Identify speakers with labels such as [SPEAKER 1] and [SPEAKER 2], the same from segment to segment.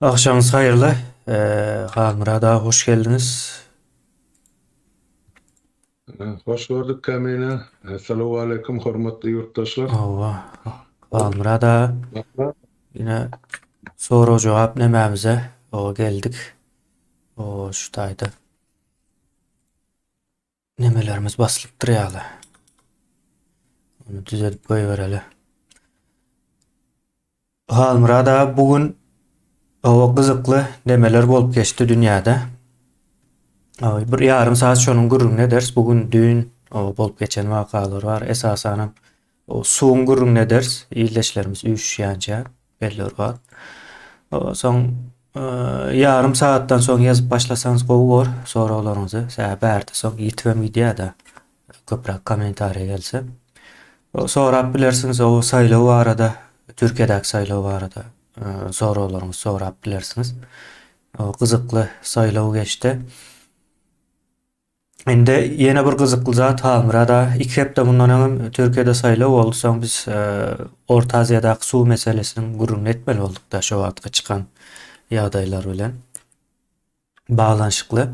[SPEAKER 1] Agşamyňyz haýyrly. Halmyrat aga hoş geldiňiz.
[SPEAKER 2] Hoş gördük Kemine. Essalawwaleýkum hormatly ýurtdaşlar.
[SPEAKER 1] Hawa. Halmyrat aga. Ýene sorag jogap nemämize o geldik. O şu taýda. Nemelerimiz baslypdyr ýaly. Ony düzedip goýbereli. Halmyrat aga bu gün hawa gyzykly nemeler bolup geçdi dünýäde. Bir ýarym saat şonuň gürrüňini ederis. Bu gün düýn bolup geçen wakalar bar. Esasanam suwuň gürrüňini ederis. Ildeşlerimiz üýşýänçä belli bir wagt. Soň ýarym sagatdan soň ýazyp başlasaňyz gowy bor soraglaryňyzy. Sebäbi bärde soň ýitibem gidýär-de. Köpräk kommentariýa gelse. Sorap bilersiňiz o saýlaw barada, Türkiýedäki saýlaw barada soraglaryňyzy sorap bilersiňiz. Gyzykly saýlaw geçdi. Indi ýene bir gyzykly zat Halmyrat aga, iki hepde mundan öňem Türkiýede saýlaw boldy, soň biz Orta Aziýadaky suw meselesiniň gürrüňini etmeli bolduk-da şo wagtky çykan ýagdaýlar bilen baglanyşykly.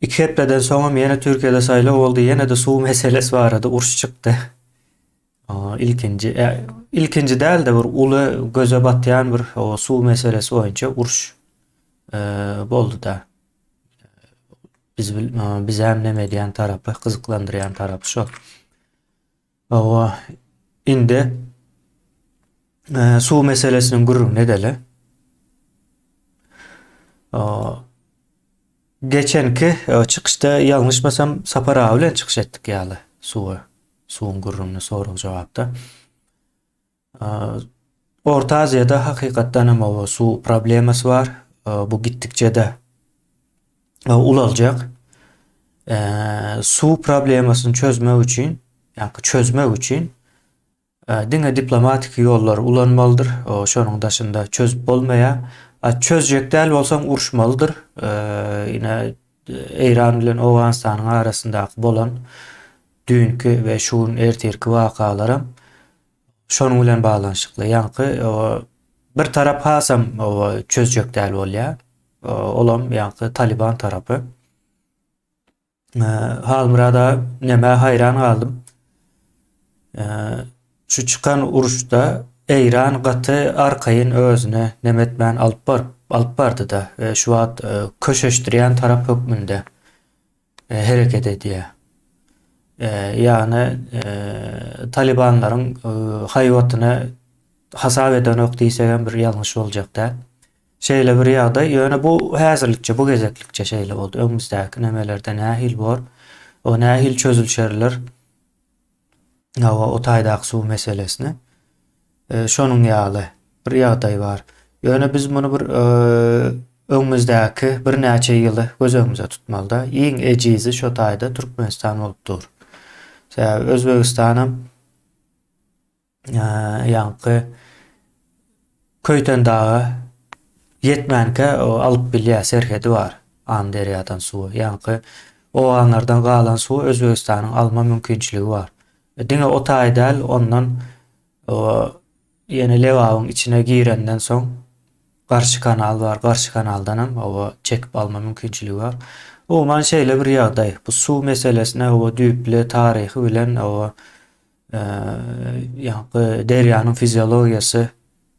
[SPEAKER 1] Iki hepdeden soňam ýene Türkiýede saýlaw boldy, ýene-de suw meselesi barada uruş çykdy. Ilkinji, ilkinji däl-de bir uly göze batýan bir suw meselesi boýunça uruş boldy-da. Biz bizem neme edýän tarapy, gyzyklandyrýan tarapy şol. Hawa, indi suw meselesiniň gürrüňini edeli. Geçenki çykyşda ýalňyşmasam Sapar aga bilen çykyş etdik ýaly suwa, suwuň gürrüňini sorag-jogapda. Orta Aziýada hakykatdan hem oba suw problemasy bar. Bu gitdikçe-de ulaljak. Suw problemasyny çözmek üçin, ýa-da çözmek üçin diňe diplomatiki ýollary ulanmalydyr. Şonuň daşynda çözüp bolmaýar. Çözjek däl bolsaň uruşmalydyr. Ine Eýran bilen Owganystanyň arasyndaky bolan düýnki we şu gün ertirki wakalaram şonuň bilen baglanyşykly. Ýaňky bir tarap hasam çözjek däl bolýar. Olam ýaňky Taliban tarapy. Halmyrat aga nämä haýran galdym. Şu çykan uruşda Eýran gaty arkaýyn özüne neme etmän alyp baryp alyp bardy-da. Şu wagt köşeşdirýän tarap hökmünde hereket edýär. Ýagny Talibanlaryň haýbatyny hasap edenok diýsegem bir ýalňyş boljak däl. Şeýle bir ýagdaý, ýöne bu häzirlikçe, bu gezeklikçe şeýle boldy. Öňümizdäki nemelerde nähili bor, o nähili çözülişerler, hawa, o taýdaky suw meselesini. Şonuň ýaly bir ýagdaý bar. Ýöne biz muny bir öňümizdäki birnäçe ýyly göz öňümize tutmalyda. Iň ejizi şo taýda Türkmenistan bolup dur. Sebäbi Özbegistanam ýaňky Köýtendaga ýetmänkä alyp bilýär, serhedi bar Amyderýadan suwy. Ýaňky owganlardan galan suwy Özbegistanyň alma mümkinçiligi bar. Diňe o taý däl, ondan ýene Lebabyň içine girenden soň Garşy kanal bar, garşy kanaldanam hawa çekip alma mümkinçiligi bar. Umuman şeýle bir ýagdaý. Bu suw meselesine hawa düýpli taryhy bilen hawa ýaňky derýanyň fiziologiýasy,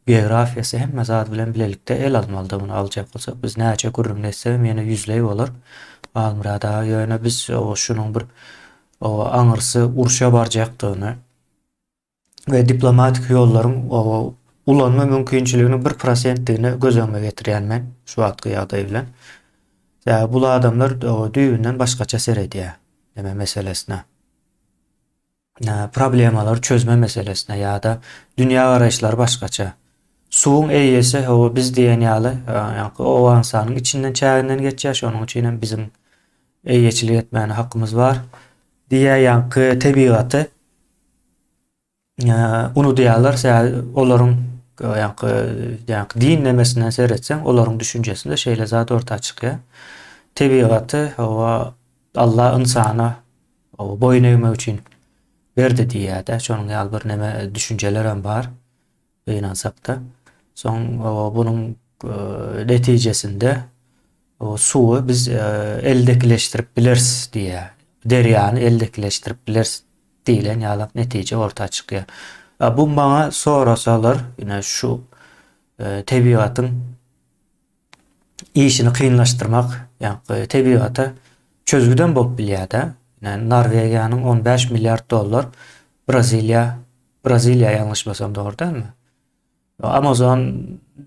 [SPEAKER 1] geografiýasy hemme zat bilen bilelikde el almalyda muny aljak bolsak. Biz näçe gürrüňini etsegem ýene ýüzleý bolar. Halmyrat aga ýöne biz şunuň bir aňyrsy urşa barjakdygyny we diplomatik ýollaryň ulanma mümkinçiliginiň bir prosentdigini göz öňüme getirýän men şu wagtky ýagdaý bilen. Sebäbi bul adamlar düýbünden başgaça seredýär neme meselesine. Problemalary çözme meselesine ýa-da dünýä garaýyşlary başgaça. Suwuň eýesi hawa biz diýen ýaly, ýaňky Owganystanyň içinden çäginden geçýär, şonuň üçin hem biziň eýeçilik etmäne hakymyz bar diýýär ýaňky tebigaty unudýarlar, sebäbi olaryň ýaňky ýaňky din nemesinden seretseň, olaryň düşünjesinde şeýle zat orta çykýar. Tebigaty hawa Allah ynsana boýun egmek üçin berdi diýýär-de. Şonuň ýaly bir neme düşünjeler hem bar. Gynansakda. Soň bunuň netijesinde suwy biz eldekileşdirip bileris diýýär. Derýany eldekileşdirip bileris diýlen ýalak netije orta çykýar. Bu maňa sorasalar, ine şu tebigatyň işini kynlaşdyrmak, ýagny tebigata çözgüdem bolup bilýär-de. Ine Norwegiýanyň 15 milliard dollar Braziliýa, Braziliýa ýalňyşmasam dogry dälmi? Amazon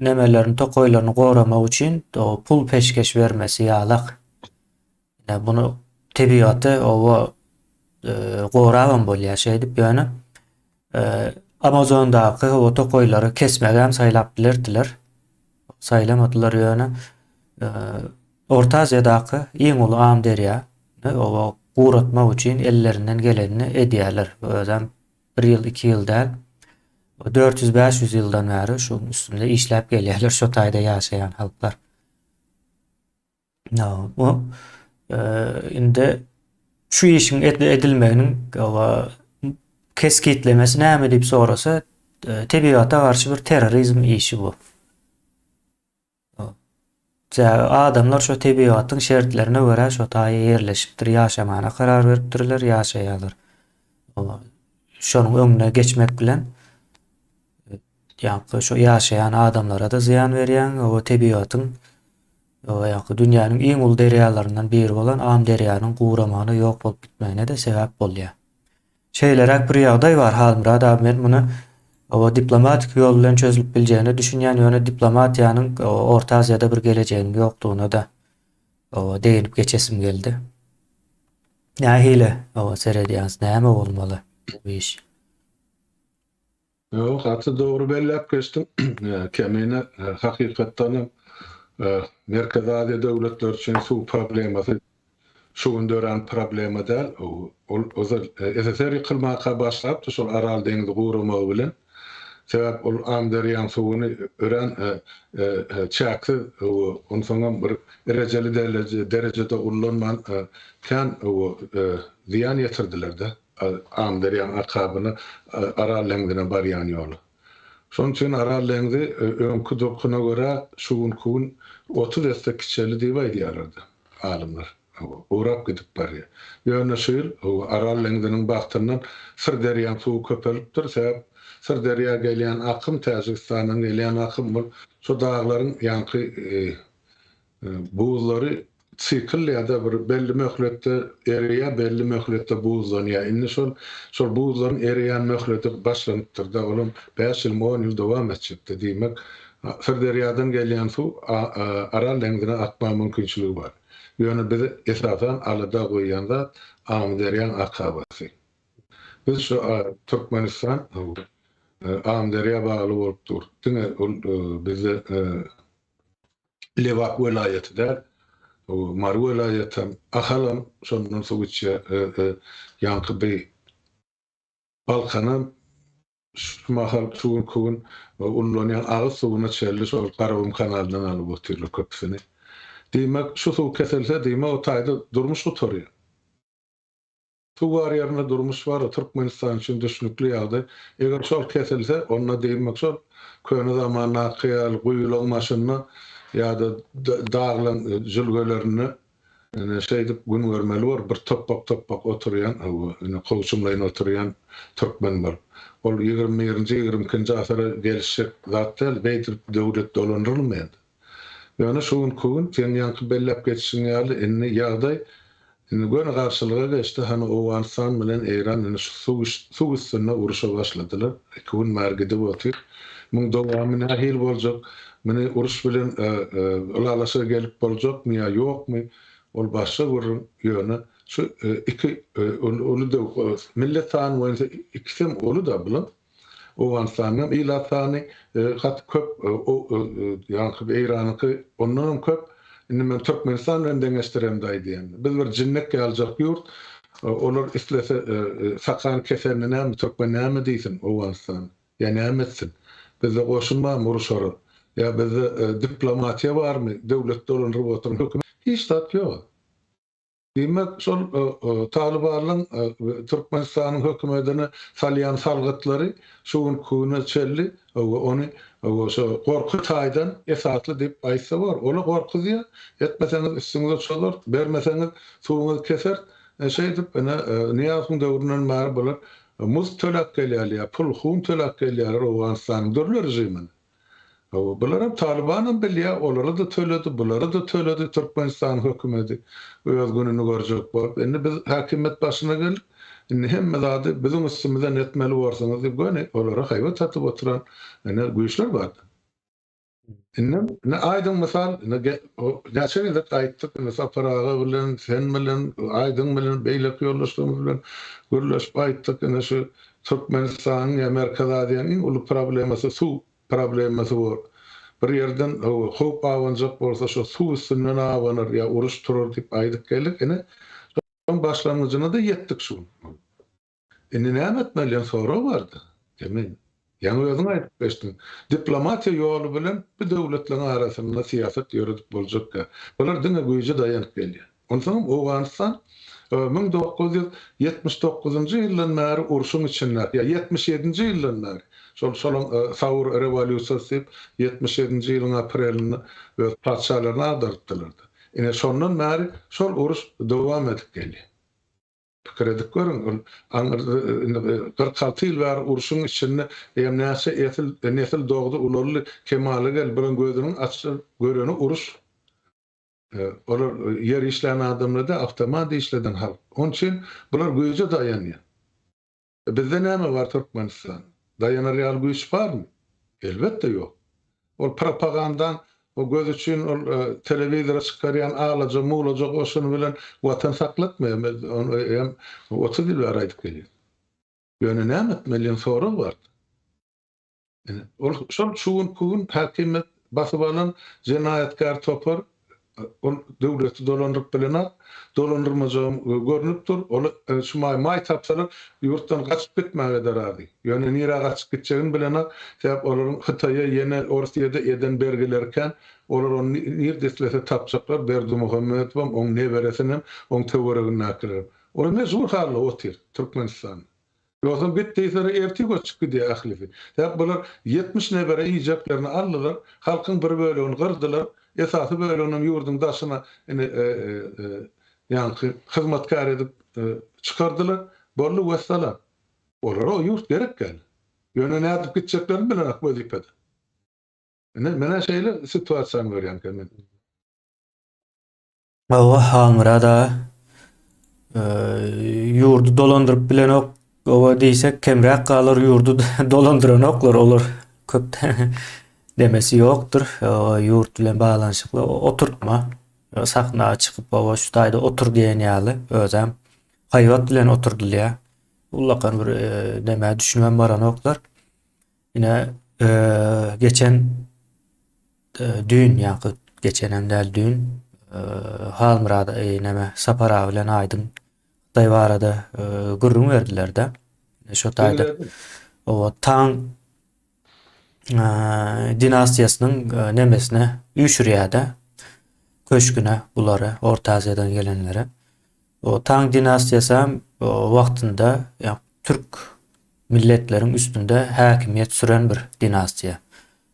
[SPEAKER 1] nemelerini, tokaýlaryny goramak üçin pul peşgeş bermesi ýalak. Ine bunu tebigaty oba e, gorabam bolýar şeýdip ýöne e, Amazondaky o tokaýlary kesmegi hem saýlap bilerdiler. Saýlamadylar ýöne e, Orta Aziýadaky iň uly Amderýa oba guratmak üçin ellerinden gelenini edýärler. Özem bir ýyl, iki ýyl däl. 400-500 ýyldan bäri şu üstünde işläp gelýärler şu taýda ýaşaýan halklar. Bu indi şu işiň edilmeginiň kesgitlemesi näme diýip sorasa, tebigata garşy bir terrorizm işi bu. Sebäbi adamlar şo tebigatyň şertlerine görä şo taýa ýerleşipdir, ýaşamana karar beripdirler, ýaşaýarlar. Şonuň öňüne geçmek bilen ýaňky şo ýaşaýan adamlara-da zyýan berýäň, o tebigatyň ýaňky dünýäniň iň uly derýalaryndan biri bolan Amderýanyň guramagyna, ýok bolup gitmegine-de sebäp bolýar. Şeýleräk bir ýagdaý bar, Halmyrat abi, men muny o diplomatik ýol bilen çözülip biljegine düşünýän, ýöne diplomatiýanyň Orta Aziýada bir gelejeginiň ýokdugyna-da deginip geçesim geldi. Nähili seredýäňiz, näme bolmaly bu iş?
[SPEAKER 2] Ýok, gaty dogry belläp geçdiň. Kemine, hakykatdan hem Merkezi Aziýa döwletleri üçin suw problemasy şu gün dörän problema däl. Ol ozal SSR ýykylmaka başlapdy şol Aral deňzi guramagy bilen. Sebäp ol Amyderýaň suwuny örän çäksiz, onsoňam bir rejeli derejede ullanman kän zyýan ýetirdiler-de. Amyderýaň akabyna Aral deňzine barýan ýoly. Şonuň üçin Aral deňzi öňki durkuna görä şu günki gün 30 esse kiçeldi diýip aýdýarlar-da alymlar. Gurap gidip barýar. Ýöne şu ýyl Aral deňziniň bagtyndan Syrderýaň suwy köpelipdir. Sebäp Syrderýa gelýän akym, Täjigistandan gelýän akym bul şu daglaryň ýaňky Buzlary sikl ýa-da bir belli möhletde ereýär, belli möhletde buzlanýar. Indi şol şol buzlaryň ereýän möhleti başlanypdyr-da, olam bäş ýylmy, on ýyl dowam etjekdi. Diýmek, Syrderýadan gelýän suw Aral deňzine akmaga mümkinçiligi bar. Ýöne bizi esasan alada goýýan zat Amyderýaň akabasy. Biz şu Türkmenistan Amyderýa bagly bolup dur. Diňe ol bizde Lebap welaýaty däl, Mary welaýatam, Ahalam şondan suw içýär, ýaňky bi Balkanam şu mahal şu günki gün ullanýan agyz suwuna çenli şol Garagum kanalyndan alyp otyrlar köpüsini. Diýmek, şu suw keselse, diýmek o taýda durmuş gutarýar. Suw bar ýerinde durmuş bar, Türkmenistan üçin düşnükli ýagdaý. Eger şol kesilse, onda diýmek şol köne zamandaky ýaly guýulaň başynda ýa-da daglaň jülgelerinde ine şeýdip gün görmeli bor, bir topbak-topbak oturýan, hawa, ine kowçumlaýyn oturýan türkmen bolup. Ol ýigrimi birinji, ýigrimi ikinji asyra gelişjek zat däl, beýdip döwlet dolandyrylmaýar. Ýöne şu günki gün, seň ýaňky belläp geçişiň ýaly, indi ýagdaý indi göni garşylyga geçdi. Hany Owganystan bilen Eýran indi şu suw suw üstünde uruşa başladylar. Iki gün bäri gidip otyr. Muň dowamy nähili boljak? Muny uruş bilen ylalaşyga gelip boljakmy ýa ýokmy? Ol başga gürrüň. Ýöne şu iki uly döw millet sany boýunça ikisem uly-da bular. Owganystanyň ilat sany gaty köp, ýaňky Eýranyňky ondanam köp. Indi men Türkmenistan bilen deňeşdiremde aýdýan. Biz bir jinnek ýalyjak ýurt. Olar islese sakany kesenini näme, türkmen näme diýsin Owganystan? Ýa näme etsin? Bizde goşun barmy uruşara? Ýa bizde diplomatiýa barmy, döwlet dolandyryp oturan hökümet? Hiç zat ýok. Diýmek, şol Talybanlaryň Türkmenistanyň hökümetine salýan salgytlary şu günki güne çenli ony şo gorky taýdan esasly diýip aýtsa bor. Ola gorkuzýar, etmeseňiz üstüňize çozar, bermeseňiz suwuňyzy keser. Şeýdip, ine, Nyýazowyň döwründen bäri bular muzd töläp gelýärler ýa pul, hun töläp gelýärler Owganystanyň dürli režimine. Hawa, bularam Talybanam bilýär, olara-da töledi, bulara-da töledi Türkmenistanyň hökümeti öz gününi görjek bolup. Indi biz häkimiýet başyna geldik, indi hemme zady biziň üstümizden etmeli borsuňyz diýip göni olara haýbat atyp oturan ine güýçler bardy. Indem ine aýdyň mysal, ine näçe gezek aýtdyk, ine Sapar aga bilen, sen bilen, Aýdyň bilen, beýleki ýoldaşlarymyz bilen gürleşip aýtdyk, ine şu Türkmenistanyň ýa Merkezi Aziýanyň iň uly problemasy suw problemasy bor. Bir ýerden howp abanjak bolsa şo suw üstünden abanar ýa uruş turar diýip aýdyp geldik. Ine, şoň başlangyjyna-da ýetdik şu gün. Indi näme etmeli diýen sorag bardy. Emin, ýaňy özüň aýdyp geçdiň. Diplomatiýa ýoly bilen bu döwletleriň arasynda syýasat ýöredip boljak däl. Bular diňe güýje daýanyp gelýär. Onsoňam Owganystan 1979-njy ýyldan bäri urşuň içinde, ýa 77-nji ýyldan bäri, şol şolaň Saur rewolýusiýasy diýip, 77-nji ýylyň aprelinde öz patyşalaryny agdarypdylar-da. Ine, şondan bäri şol uruş dowam edip gelýär. Pikir edip görüň, ol aňyrda indi 46 ýyl bäri urşuň içinde eýýäm näçe esil, nesil dogdy, ulaldy, kemala geldi, bularyň gözüniň açyp göreni uruş. Olar ýer işlän adamlar däl, awtomat işleden halk. Onuň üçin bular güýje daýanýar. Bizde näme bar Türkmenistan? Daýanar ýaly güýç barmy? Elbetde ýok. Ol propagandaň o göz üçin ol telewizora çykarýan alaja mulaja goşuny bilen watan saklatmaýar. Biz ony hem 30 ýyl bäri aýdyp gelýäs. Ýöne näme etmeli diýen sorag bar. Ine, ol şol şu günki gün häkimiýet basyp alan jenaýatkär topar ol döwleti dolandyryp bilenok, dolandyrmajagam görnüp dur. Ol şu maý maý tapsalar ýurtdan gaçyp gitmäge-de razy. Ýöne nirä gaçyp gitjegini bilenok. Sebäp olaryň Hytaýa ýene Orsýede eden bergileri kän. Olar ony nirde islese tapjaklar, Berdimuhamedowam, oň neberesinem, oň töweregindäkilerem. Olar mejbur halda otyr Türkmenistanda. Ýogsam git diýseler ertir göçüp gidýär ählisi. Sebäp bular 70 nebere iýjeklerini aldylar, halkyň bir bölegini gyrdylar, esasy böleginem ýurduň daşyna indi ýaňky hyzmatkär edip çykardylar. Boldy wessalam. Olara o ýurt gerek däl. Ýöne nädip gitjeklerini bilenok wezipede. Ine menä şeýle situasiýany görýän men.
[SPEAKER 1] Hawa, Halmyrat aga. Ýurdy dolandyryp bilenok, oba diýsek kemräk galar, ýurdy dolandyranoklar olar köp demesi ýokdur. Ýurt bilen baglanyşykly oturtma, sahna çykyp oba şu taýda otur diýen ýaly özem haýbat bilen oturdylýar. Ullakan bir demä düşünibem baranoklar. Ine, geçen düýn ýa-da geçenem däl düýn Halmyrat neme Sapar aga bilen Aýdyň Hytaý barada gürrüň berdiler-de. Şo taýda o Tang dinastiýasynyň nemesine üýşürýär-de köşgüne bulary Orta Aziýadan gelenleri. O Tang dinastiýasy hem wagtynda türk milletleriň üstünde häkimiýet süren bir dinastiýa.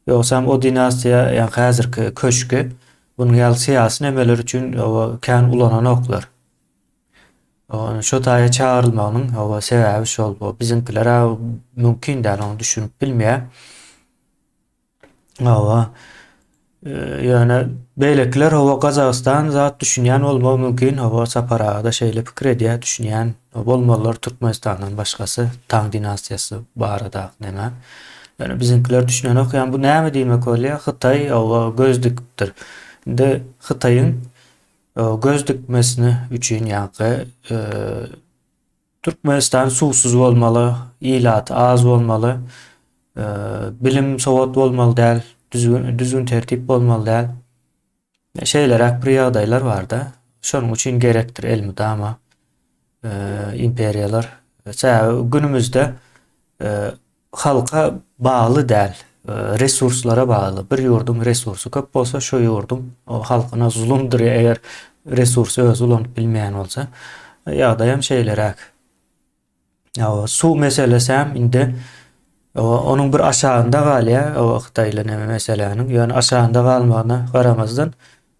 [SPEAKER 1] Ýogsam o dinastiýa, ýa häzirki köşki bunuň ýaly syýasy nemeler üçin kän ulananoklar. Şo taýa çagyrylmagynyň hawa sebäbi şol. Biziňkiler-ä mümkin däl, ony düşünip bilmeýär. Hawa. Ýöne beýlekiler hawa Gazagystan zat düşünýän bolmagy mümkin. Hawa Sapar aga-da şeýle pikir edýär, düşünýän bolmalylar Türkmenistandan başgasy Tang dinastiýasy baradaky näme. Ýöne biziňkiler düşünenok. Ýani bu näme diýmek bolýar? Hytaý hawa göz dikipdir. Indi Hytaýyň göz dikmesini üçin ýaňky Türkmenistan suwsuz bolmaly, ilaty az bolmaly, bilim sowat bolmaly däl, düzgün, düzgün tertip bolmaly däl. Şeýleräk bir ýagdaýlar barda. Şonuň üçin gerekdir elmydama imperiýalar. Sebäbi günümizde Halka bagly däl, resurslara bagly. Bir ýurduň resursy köp bolsa, şo ýurduň halkyna zulumdyr. Eger Resursy özi ulanyp bilmeýän bolsa. Ýagdaýam şeýleräk. Suw meselesi hem indi onuň bir aşagynda galýar, o Hytaý ile neme meseläniň. Ýöne aşagynda galmagyna garamazdan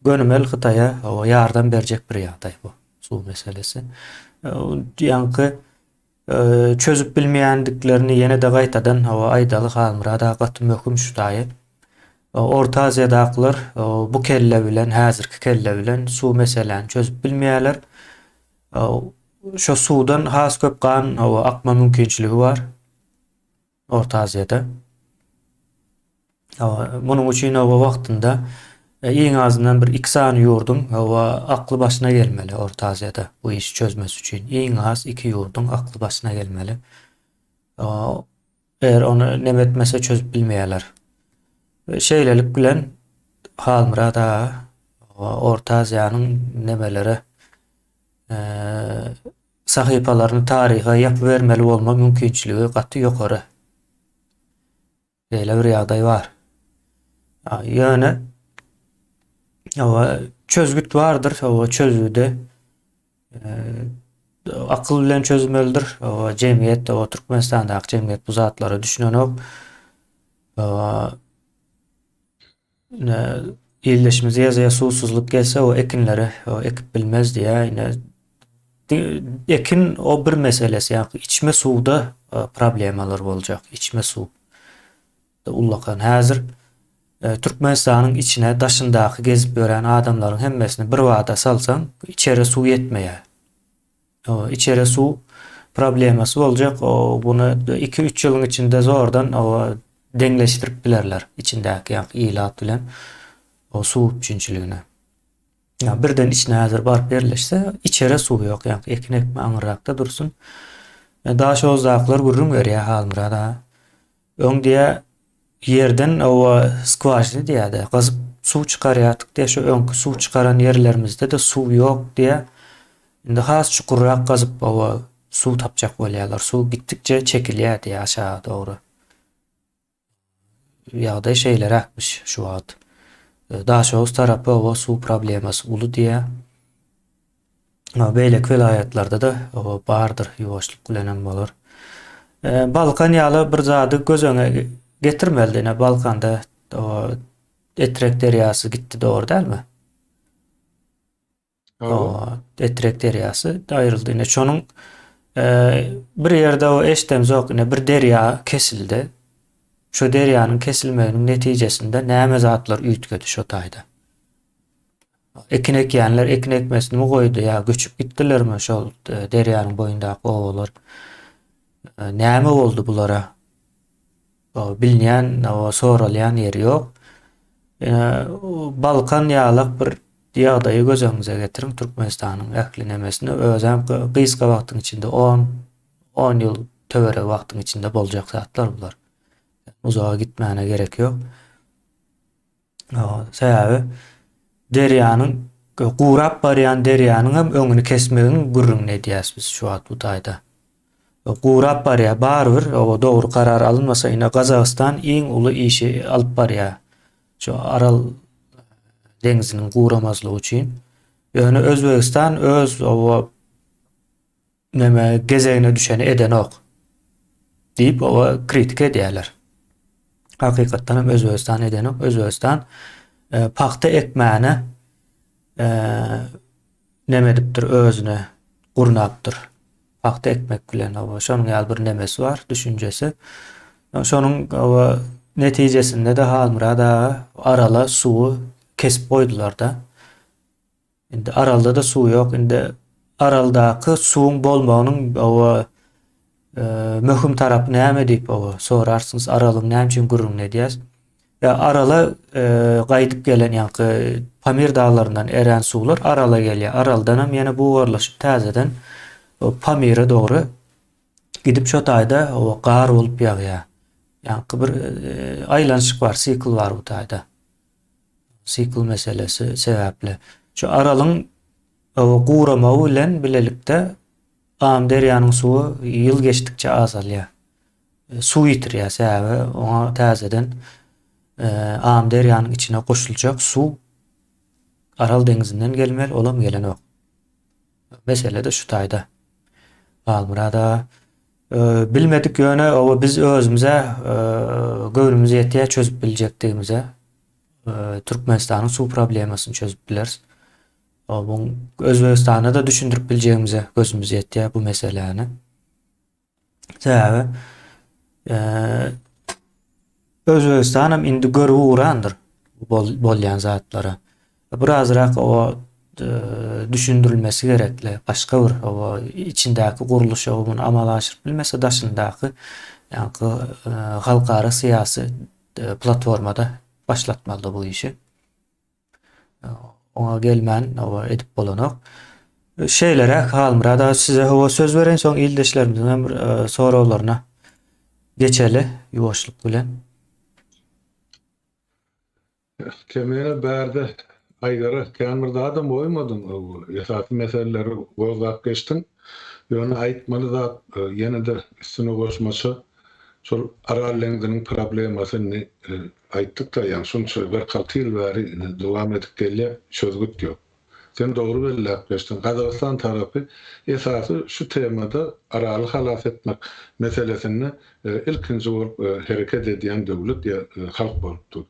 [SPEAKER 1] gönümel Hytaýa ýardam berjek bir ýagdaý bu suw meselesi. Ýaňky çözüp bilmeýändiklerini ýene-de gaýtadan aýdaly Halmyrat aga gaty möhüm şu taýy. Orta Aziýadakylar bu kelle bilen, häzirki kelle bilen suw meseläni çözüp bilmeýärler. Şo suwdan has köp gan akma mümkinçiligi bar Orta Aziýada. Munuň üçin oba wagtynda iň azyndan bir iki sany ýurduň oba akly başyna gelmeli Orta Aziýada bu işi çözmesi üçin. Iň az iki ýurduň akly başyna gelmeli. Eger ony neme etmese çözüp bilmeýärler. Şeýlelik bilen Halmyrat aga Orta Aziýanyň nemelere sahypalaryny taryha ýapybermeli bolma mümkinçiligi gaty ýokary. Beýle bir ýagdaý bar. Ýöne çözgüt bardyr, o çözgüdi akyl bilen çözmelidir. O jemgyýet, o Türkmenistandaky jemgyýet bu zatlara düşünenok. Ine ildeşimiz ýazýar suwsuzlyk gelse o ekinleri o ekip bilmez diýýär. Ine ekin o bir meselesi ýa içme suwda e, problemalar boljak. Içme suw ullakan. Häzir e, Türkmenistanyň içine daşyndaky gezip ýören adamlaryň hemmesini bir bada salsaň içere suw ýetmeýär. Içere suw problemasy boljak. O buny 2-3 ýylyň içinde zordan o deňleşdirip bilerler içindäki ýa ilat bilen o suw üpjünçiligini. Ýa birden içine häzir baryp ýerleşse, içere suw ýok, ýa ekin ekme aňyrrakda dursun. E, Daşoguzdakylar gürrüň berýär Halmyrat aga. Öň diýä ýerden owa skwažny diýýärdi. Gazyp suw çykarýardyk diýä, şu öňki suw çykaran ýerlerimizde-de suw ýok diýä. Indi has çukurrak gazyp owa suw tapjak bolýarlar. Suw gitdikçe çekilýär diýä aşaga dogry. Ýagdaý şeýleräkmiş şu wagt. Daşoguz tarapy owa suw problemasy uly diýä. Beýleki welaýatlarda-da bardyr, ýuwaşlyk bilenem bolar. Balkan ýaly bir zady göz öňe getirmeli. Ine Balkanda Etrek derýasy gitdi, dogry dälmi? Hawa, Etrek derýasy aýryldy. Ine şonuň bir ýerde o eşdemzok, ine bir derýa kesildi. Şo derýanyň kesilmeginiň netijesinde näme zatlar üýtgedi şo taýda? Ekin ekýänler ekin ekmesini goýdy ýa göçüp gitdilermi şol e, derýanyň boýundaky obalar? E, näme boldy bulara? Bilýän, soralýan ýeri ýok. E, Balkan ýalak bir ýagdaýy göz öňüňize getiriň Türkmenistanyň ähli nemesini özem gysga wagtyň içinde 10 10 ýyl töweregi wagtyň içinde boljak zatlar bular. Uzaga gitmäne gerek ýok. Sebäbi derýanyň gurap barýan derýanyň hem öňüni kesmegiň gürrüňini edýäs biz şu wagt bu taýda. Gurap barýar, barybir o dogry karar alynmasa ine Gazagystan iň uly işi alyp barýar. Şu Aral deňziniň guramazlygy üçin. Ýöne Özbegistan öz o Neme gezegine düşeni edenok diýip oba kritika edýärler. Hakykatdan hem Özbegistan edenok. Özbegistan e, pagta ekmäne e, neme edipdir özüne gurnapdyr. Pagta ekmek bilen oba şonuň ýaly bir nemesi bar, düşünjesi. Şonuň oba netijesinde de Halmyrat aga Arala suwy kesip goýdular-da. Indi Aralda-da suw ýok. Indi Araldaky suwuň bolmagynyň oba e, möhüm tarapy näme diýip oba sorarsyňyz. Aralyň näme üçin gürrüňini edýäs? Ýa Arala e, gaýdyp gelen ýaňky Pamir daglaryndan erän suwlar Arala gelýär. Araldan hem ýene bugarlaşyp täzeden Pamire dogry gidip şo taýda oba gar bolup ýagýar. Ýaňky bir e, aýlanyşyk bar, sikl bar bu taýda. Sikl meselesi sebäpli. Şu Aralyň guramagy bilen bilelikde Amyderýanyň suwy ýyl geçdikçe azalýar. Suw ýitirýär, sebäbi oňa täzeden Amyderýanyň içine goşuljak suw Aral deňzinden gelmeli, olam gelenok. Mesele-de şu taýda. Halmyrat aga, bilmedik ýöne oba biz özümize göwnümiz ýetýär çözüp biljekdigimize. Türkmenistanyň suw problemasyny çözüp bileris. Obuň Özbegistana-da düşündirip biljegimize gözümiz ýetýär bu meseläni. Sebäbi Özbegistan hem indi görüp ugrandyr bolýan zatlara. Birazrak o düşündirilmesi gerekli. Başga bir o içindäki gurluş o muny amala aşyryp bilmese daşyndaky ýaňky halkara syýasy platformada başlatmalydy bu işi. Oňa gelmän oba edip bolanok. Şeýleräk Halmyrat aga size howa söz bereýin soň ildeşlerimiziň hem bir e, soraglaryna geçeli ýuwaşlyk bilen.
[SPEAKER 2] Kemine bärde aýdara kän bir zadam goýmadyň. Esasy meseleleri gozgap geçdiň. Ýöne aýtmaly zat e, ýene-de üstüne goşmaça şol Aral deňziniň problemasy indi e, Aýtdyk-da, ýaňy şunça 46 ýyl bäri ine dowam edip gelýär, çözgüt ýok. Sen dogry belläp geçdiň, Gazagystan tarapy esasy şu temada Araly halas etmek meselesinde ilkinji bolup hereket edýän döwlet ýa halk bolup dur.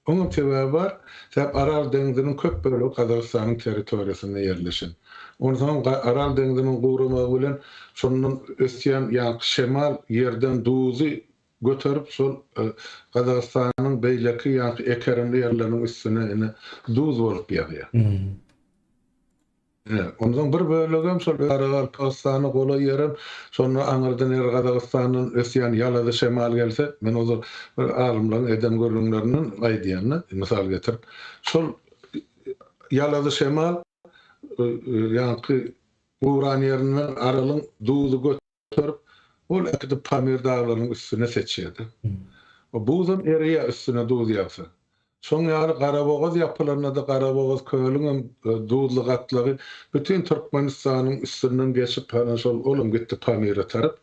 [SPEAKER 2] Oňam sebäbi bar, sebäp Aral deňziniň köp bölegi Gazagystanyň territoriýasynda ýerleşen. Onsoňam Aral deňziniň guramagy bilen şondan ösýän ýaňky şemal ýerden duzy göterip şol Gazagystanyň beýleki ýaňky ekerimli ýerleriniň üstüne ine duz bolup ýagýar. Ine, onsoň bir bölegem şol Garagalpagystana golaý ýerem şonda aňyrdan ýeri Gazagystandan ösýän ýalazy şemal gelse, men ozal bir alymlaryň eden gürrüňlerinden aýdýan-da, mysal getirip, şol ýalazy şemal ýaňky guran ýerinden Aralyň duzy Göterip, ol äkidip Pamir daglarynyň üstüne seçýärdi. O buzam ereýär üstüne duz ýagsa. Şoň ýaly Garabogaz ýapylanda-da Garabogaz kölüňem duzly gatlagy bütin Türkmenistanyň üstünden geçip, hany şol olam gitdi Pamire tarap.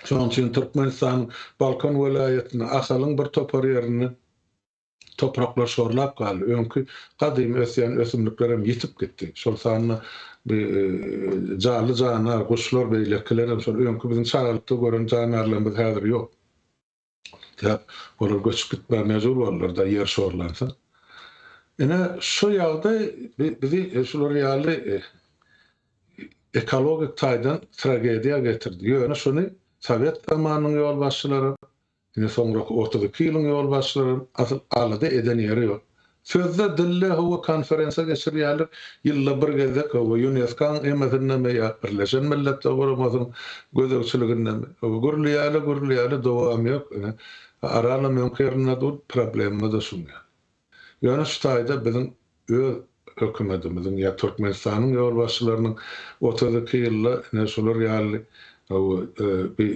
[SPEAKER 2] Şonuň üçin Türkmenistanyň Balkan welaýatynda, Ahalyň bir topar ýerinde Topraklar şorlap galdy. Öňki gadymy ösýän ösümliklerem ýitip gitdi. Şol sanda bu janly jandar, guşlar, beýlekilerem şol öňki biziň çagalykda gören jandarlarymyz häzir ýok. Sebäp olar göçüp gitmäge mejbur boldular-da ýer şorlansa. Ine, şu ýagdaý bizi şular ýaly ekologik taýdan tragediýa getirdi. Ýöne şuny sowet zamanynyň ýolbaşçylaram, Ine soňraky 32 ýylyň ýolbaşçylaram asyl alada eden ýeri ýok. Sözde, dilde hawa konferensiýa geçirýärler, ýylda bir gezek hawa UNESKO-nyň emesindemi ýa Birleşen Milletler Guramasynyň gözegçiligindemi hawa gürleýärler, gürleýärler dowamy ýok. Ine Aralam öňki ýerinde dur, problema-da şuň ýaly. Ýöne şu taýda biziň öz hökümetimiziň ýa Türkmenistanyň ýolbaşçylarynyň 32 ýylda ine şular ýaly bi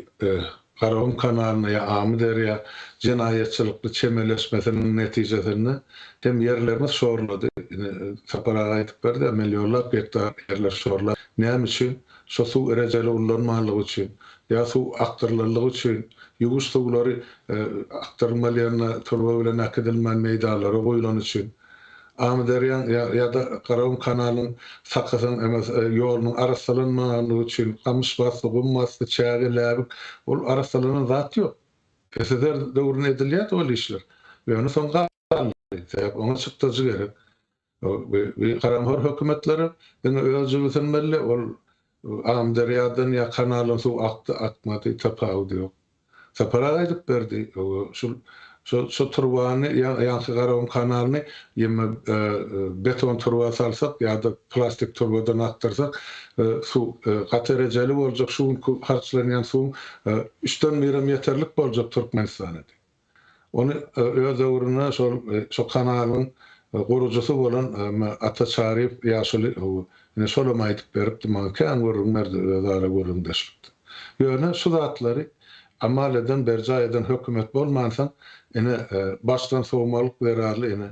[SPEAKER 2] Garagum kanalyna ýa Amyderýa jenaýatçylykly çemeleşmesiniň netijesinde hem ýerlerimiz şorlady. Ine Sapar aga aýdyp berdi, millionlap gektar ýerler şorlap. Näme üçin? Şo suw rejeli ullanmanlygy üçin, ýa suw akdyrylanlygy üçin, ýuwuş suwlary akdyrylmaly ýerine turba bilen äkidilmän meýdanlara guýlany üçin, Amyderýaň ýa-da Garagum kanalynyň sakasynyň emes ýolunyň arassalanmanlygy üçin, gamyş basdy, gum basdy, çäge, läbik, ol arassalanan zat ýok. SSR döwründe edilýärdi ol işler. Ýöne soň galdy. Sebäp oňa çykdajy gerek. Bu haramhor hökümetler diňe öz jübüsini belli, ol Amyderýadan ýa kanaldan suw akdy, akmady, tapawudy ýok. Sapar aga aýdyp berdi, şul şo şo turbany ýa ýaňky Garagum kanalyny ýa beton turba salsak ýa-da plastik turbadan akdyrsak, suw gaty rejeli boljak, şu günki harçlanýan suwuň üçden birem ýeterlik boljak Türkmenistana diýip. Ony öz döwründe şol şo kanalyň gurujysy bolan Ata Çaryýew ýaşuly ine şolam aýdyp beripdi maňa kän gürrüň berdi özara gürrüňdeşlikde. Ýöne şu zatlary amal eden berjaý eden hökümet bolmansoň ine başdan sowmalyk zerarly ine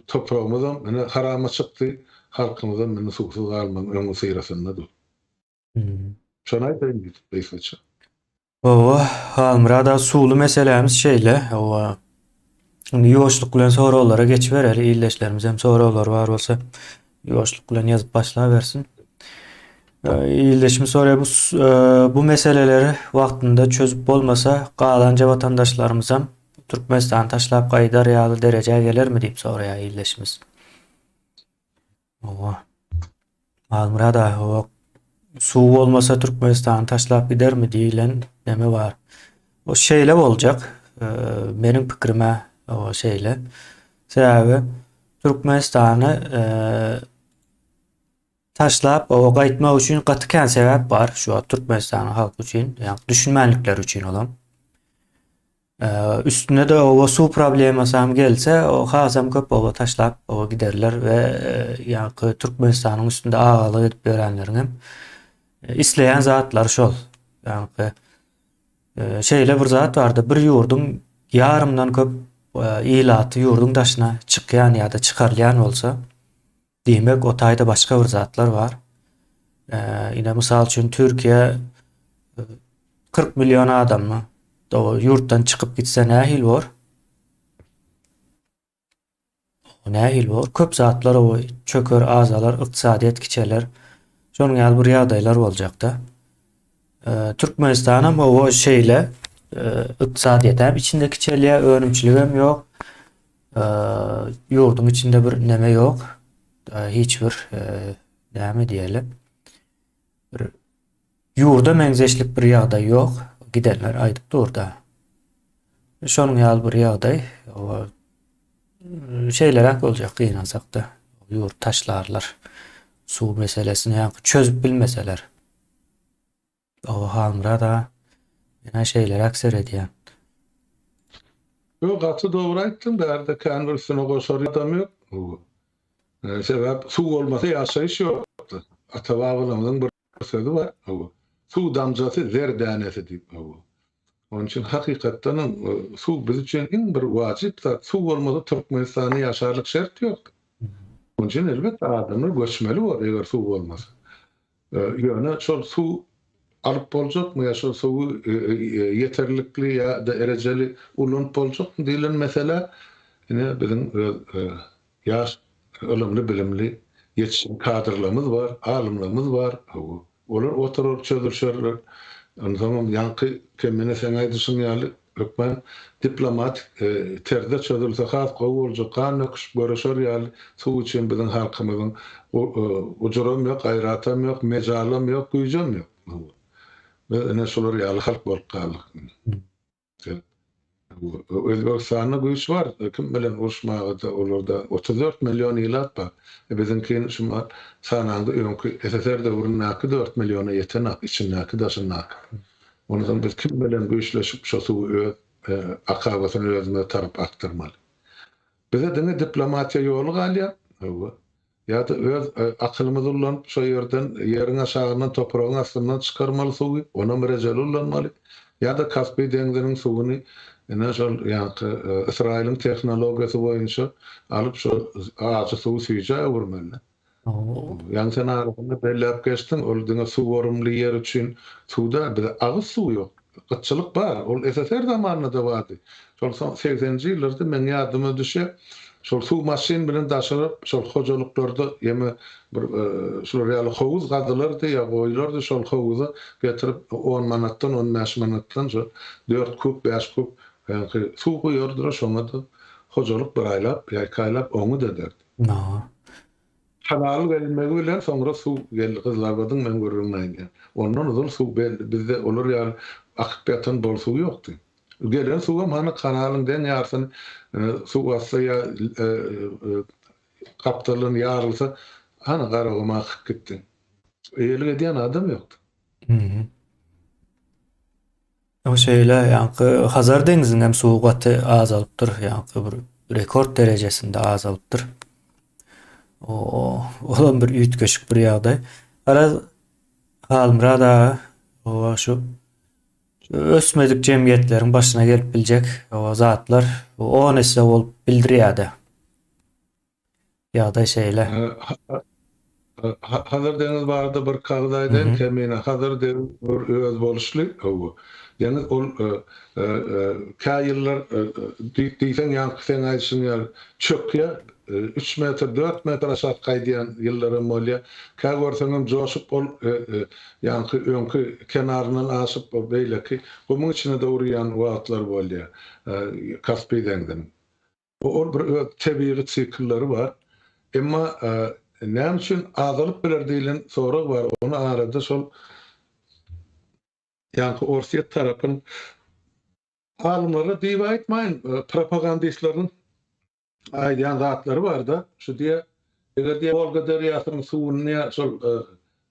[SPEAKER 2] topragymyzam ine harama çykdy halkymyzam indi suwsuz galmagyň öňüsyrasynda dur. Şony aýdaýyn diýdim gysgaça.
[SPEAKER 1] Hawa, Halmyrat aga suwly meselämiz şeýle. Hawa. Indi ýuwaşlyk bilen soraglara geçibereli. Ildeşlerimiz hem soraglary bar bolsa ýuwaşlyk bilen ýazyp başlabersin. Ildeşimiz soraýar, bu bu meseleleri wagtynda çözüp bolmasa, galanja watandaşlarymyzam Türkmenistany taşlap gaýdar ýaly derejä gelermi diýip soraýar ildeşimiz. Owa. Halmyrat aga, owa. Suw bolmasa Türkmenistany taşlap gidermi diýilen neme bar. O şeýle boljak. Meniň pikirim-ä o şeýle. Sebäbi Türkmenistany taşlap owa gaýtmak üçin gaty kän sebäp bar şu wagt Türkmenistanyň halky üçin, ýa düşünmänlikleri üçin olam. Üstüne-de oba suw problemasy hem gelse, o hasam köp oba taşlap oba giderler we ýaňky Türkmenistanyň üstünde agalyk edip ýörenleriň hem isleýän zatlary şol. Ýaňky şeýle bir zat bardy, bir ýurduň ýarymdan köp ilaty ýurduň daşyna çykýan ýa-da çykarylýan bolsa, Diýmek, o taýda başga bir zatlar bar. Ine, mysal üçin, Türkiýe 40 million adamly ýurtdan çykyp gitse nähili bor? Nähili bor? Köp zatlar o çöker, azalar, ykdysadyýet kiçeler. Şonuň ýaly bir ýagdaýlar boljakda. Türkmenistanam owa şeýle ykdysadyýet hem içinde kiçelýär, önümçilik hem ýok. Ýurduň içinde bir neme ýok. Hiç bir näme diýeli? Bir ýurda meňzeşlik bir ýagdaý ýok. Gidenler aýdyp dur-da. Şonuň ýaly bir ýagdaý. Şeýleräk boljak gynansak-da. Ýurt taşlarlar. Suw meselesini ýa çözüp bilmeseler. Oba Halmyrat aga, men-ä şeýleräk seredýän.
[SPEAKER 2] Ýok gaty dogry aýtdyň bärde kän bir üstüne goşar adam ýok. Sebäp suw bolmasa ýaşaýyş ýokdy. Ata babalarymyzyň bir sözi bar. Suw damjasy zer dänesi diýip. Onuň üçin hakykatdanam suw biz üçin iň bir wajyp zat. Suw bolmasa Türkmenistanda ýaşarlyk şert ýok. Onuň üçin elbetde adamlar göçmeli bor eger suw bolmasa. Ýöne şol suw alyp boljakmy ýa şol suwy ýeterlikli ýa-da rejeli ulanyp boljakmy diýlen mesele ine biziň öz ýaş ylymly-bilimli ýetişen kadrlarymyz bar, alymlarymyz bar. Hawa, olar oturar çözülişerler. Onsoňam ýaňky Kemine seň aýdyşyň ýaly Hökman diplomatik terzde çözülse has gowy boljak. Gan döküşip göreşer ýaly suw üçin biziň halkymyzyň gujuram ýok, gaýratam ýok, mejalam ýok, güýjem ýok. Biz ine şular ýaly halk bolup galdyk. Özbegistanda güýç bar, kim bilen uruşmaga-da olarda 34 million ilat bar. Biziňkini şu sanaňda öňki SSR döwründäki dört milliona ýetenok, içindäki daşyndaky. Onsoň biz kim bilen güýçleşip şo suwy öz akabasyny özümize tarap akdyrmaly. Bize diňe diplomatiýa ýoly galýar. Hawa. Ýa-da öz akylymyzy ullanyp şo ýerden ýeriň aşagyndan topragyň astyndan çykarmaly suwy, onam rejeli ullanmaly. Ýa-da Kaspi deňziniň suwuny ine şol ýaňky Ysraýylyň tehnologiýasy boýunça alyp şo ajy suwy süýjä öwürmeli. Ýaňy sen arasynda belläp geçdiň, ol diňe suwarymly ýer üçin suw däl, bizde agyz suwy ýok. Gytçylyk bar, ol SSR zamanynda-da bardy. Şol soň segseninji ýyllarda meň ýadyma düşýär, şol suw maşyn bilen daşaryp, şol hojalyklarda ýeme bir şular ýaly howuz gazylardy ýa goýulardy, şol howuza getirip on manatdan, on bäş manatdan şo dört kub, bäş kub ýaňky suw guýardylar, şoňa-da hojalyk bir aýlap ýa iki aýlap oňňut ederdi. Kanal gelmegi bilen soňra suw geldi Gyzylarbadyň men gürrüňini aýdýan. Ondan ozal suw bizde olar ýaly akyp ýatan bol suw ýokdy. Gelen suwam hany kanalyň deň ýarsyny suw bassa ýa gapdaldan ýarylsa hany Garaguma akyp gitdi. Eýelik edýän adam ýokdy.
[SPEAKER 1] O şeýle, ýaňky Hazar deňziniň hem suwy gaty azalypdyr, ýaňky bir rekord derejesinde azalypdyr. O, olam bir üýtgeşik bir ýagdaý. Garaz, Halmyrat aga, o şu ösmedik jemgyýetleriň başyna gelip biljek o zatlar on esse bolup bildirýär-de. Ýagdaý şeýle.
[SPEAKER 2] Hazar deňiz barada bir kagyz aýdaýyn, Kemine. Hazar deňiz bir özboluşly, hawa. Deňiz ol kä ýyllar diýseň ýaňky seň aýdyşyň ýaly çökýär, üç metr, dört metr aşak gaýdýan ýyllaram bolýar. Kä görseňem joşup ol ýaňky öňki kenaryndan aşyp beýleki gumuň içine-de urýan wagtlar bolýar Kaspi deňziniň. Ol bir öz tebigy siklleri bar. Emma näme üçin azalyp biler diýlen sorag bar. Ony arada şol ýaňky Orsýet tarapyň alymlary diýip aýtmaýyn, propagandistleriniň aýdýan zatlary bar-da. Şu diýýär, eger diýýär Wolga derýasynyň suwuny diýýär şol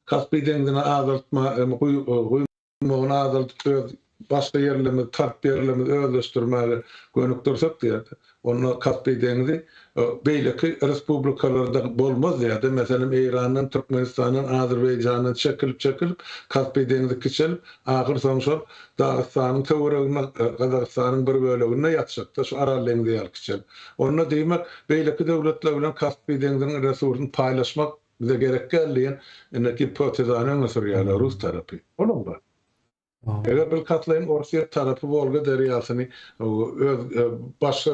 [SPEAKER 2] Kaspi deňzine azaltma, guýmagyny azaldyp öz başga ýerlerimizi tarp ýerlerimizi özleşdirmäge gönükdirsek diýerdi. Onda Kaspi deňzi beýleki respublikalarda bolmaz diýerdi. Meselem Eýrandan, Türkmenistandan, Azerbaýjandan çekilip çekilip Kaspi deňzi kiçelip ahyr soň şol Dagystanyň töwereginde Gazagystanyň bir böleginde ýatjakda şu Aral deňzi ýaly kiçelip. Onda diýmek beýleki döwletler bilen Kaspi deňziniň resursyny paýlaşmak Bize gerek däl diýen indi gipotezany öňe sürýärler rus tarapy. Olam bar. Eger bilkastlaýyn Orsýet tarapy Wolga derýasyny öz başga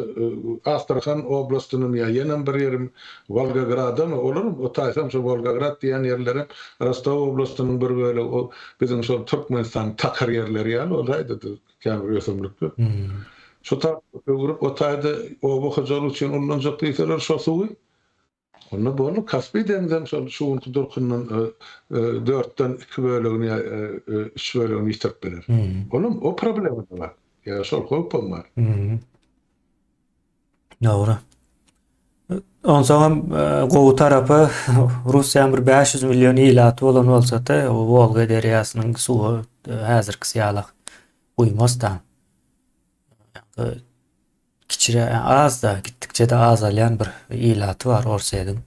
[SPEAKER 2] Astrahan oblastynyň ýa ýenem bir ýerim Wolgogradamy olaram o taýsam şo Wolgograd diýen ýerlerem Rostow oblastynyň bir bölegi o biziň şol Türkmenistanyň takyr ýerleri ýaly ol taýda-da kän bir ösümlik ýok. Şo tarap öwrüp o taýda oba hojalygy üçin ullanjak diýseler şo suwy Onda boldy, Kaspi deňzem şol şu günki durkundan dörtden iki bölegini ýa üç bölegini ýitirip biler. Olam o problema-da bar. Ýa şol howpam bar.
[SPEAKER 1] Dogry. Onsoňam gowy tarapy Russiýanyň bir 500 million ilaty bolan bolsa-da, Wolga derýasynyň suwy häzirkisi ýaly guýmaz-da. Kiçirä az-da, gitdikçe-de azalýan bir ilaty bar Orsýetiň.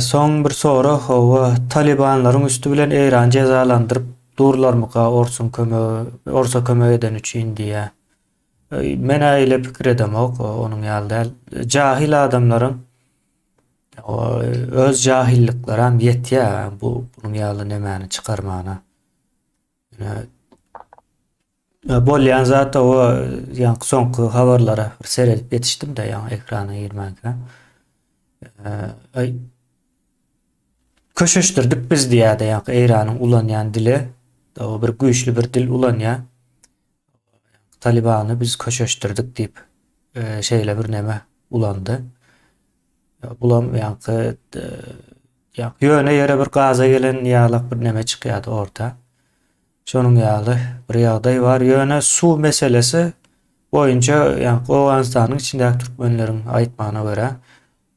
[SPEAKER 1] Soň bir sorag, hawa, Talybanlaryň üsti bilen Eýrany jezalandyryp durlarmyka orsuň kömegi, orsa kömek edeni üçin diýýär. Men-ä eýle pikir edemok, onuň ýaly däl. Jahil adamlaryň öz jahilliklerem ýetýär bu bunuň ýaly nemäni çykarmana. Bolýan zat o ýaňky soňky habarlara bir seredip ýetişdim-de ýaňy ekrana girmänkä. Aý köşeşdirdik biz diýýärdi ýaňky Eýranyň ulanýan dili. O bir güýçli bir dil ulanýar. Talibany biz köşeşdirdik diýip şeýle bir neme ulandy. Bulam ýaňky ýaňky ýöne ýere bir gaza gelen ýalak bir neme çykýardy orta. Şonuň ýaly bir ýagdaý bar. Ýöne suw meselesi boýunça ýaňky Owganystanyň içindäki türkmenleriň aýtmagyna görä,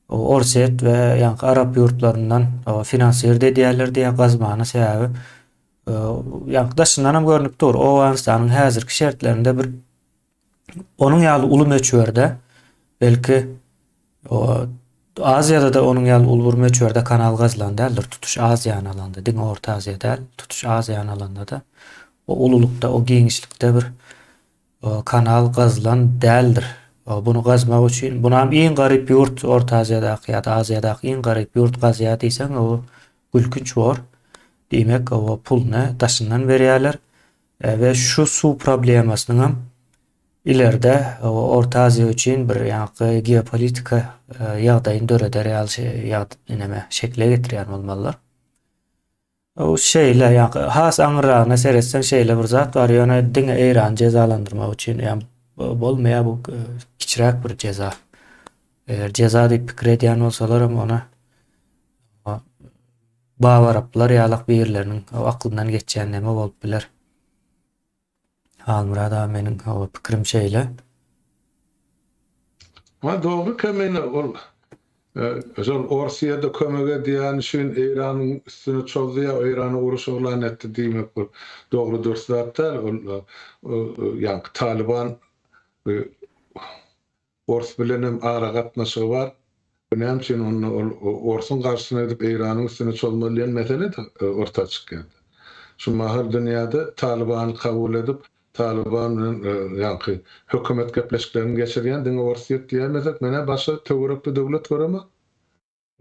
[SPEAKER 1] Orsýet we ýaňky arap ýurtlaryndan finansird edýärler diýýär gazmany sebäbi ýaňky daşyndan hem görnüp dur. Owganystanyň häzirki şertlerinde bir Onuň ýaly uly möçberde belki Aziýada-da onuň ýaly uly bir möçberde kanal gazylan däldir. Tutuş Aziýany alanda, diňe Orta Aziýa däl, tutuş Aziýany alanda-da o ululykda, o giňişlikde bir kanal gazylan däldir. Bunu gazmak üçin, bunam iň garyp ýurt Orta Aziýadaky ýa-da Aziýadaky iň garyp ýurt gazýar diýseň, o gülkünç bor. Diýmek, o puluny daşyndan berýärler. We şu suw problemasynyňam ileride Orta Aziýa üçin bir ýaňky geopolitika ýagdaýyny döreder ýaly ýagdy şekile getirýän bolmalylar. O şeýle ýaňky has aňyrragyna seretseň şeýle bir zat bar, ýöne diňe Eýrany jezalandyrmak üçin ýa bolmaýar bu kiçiräk bir jeza. Eger jeza diýip pikir edýän bolsalaram ony Babaraplar ýalak birleriniň aklyndan geçýän neme bolup biler? Halmyrat aga meniň hawa pikirim şeýle.
[SPEAKER 2] Ha dogry Kemine ol şol Orsyýada kömek edýäni üçin Eýranyň üstüne çozdy ýa Eýrana uruş yglan etdi diýmek bir dogry dürs zat däl ol ýaňky Talyban Ors bilenem ara gatnaşygy bar. Näme üçin onda ol orsuň garşysyna gidip Eýranyň üstüne çozmaly diýen mesele-de orta çykýar. Şu mahal dünýäde Talybany kabul edip, Talyban bilen ýaňky hökümet gepleşiklerini geçirýän diňe Orsýet diýäýmesek, men-ä başga töwerekde döwlet göremok.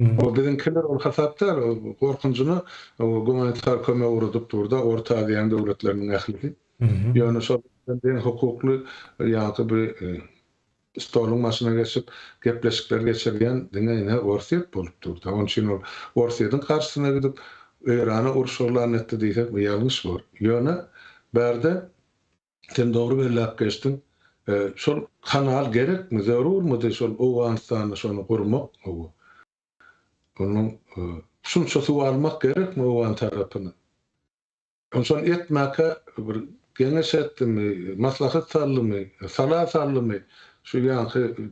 [SPEAKER 2] O biziňkiler ol hasap däl, o gorkunjyna gumanitar kömek ugradyp durda Orta Aziýanyň döwletleriniň ählisi. Ýöne şol deň hukukly ýaňky bir stoluň başyna geçip gepleşikler geçirýän diňe ine Orsýet bolup durda. Onuň üçin ol Orsýetiň garşysyna gidip Eýrana uruş yglan etdi diýsek bu ýalňyş bor. Ýöne bärde Sen dogry belläp geçdiň. Şol kanal gerekmi, zerurmydy şol Owganystanda şony gurmak? Hawa. Onuň şunça suw almak gerekmi owgan tarapyna? Ony şony etmäkä bir geňeş etdimi, maslahat saldymy, sala saldymy şu ýaňky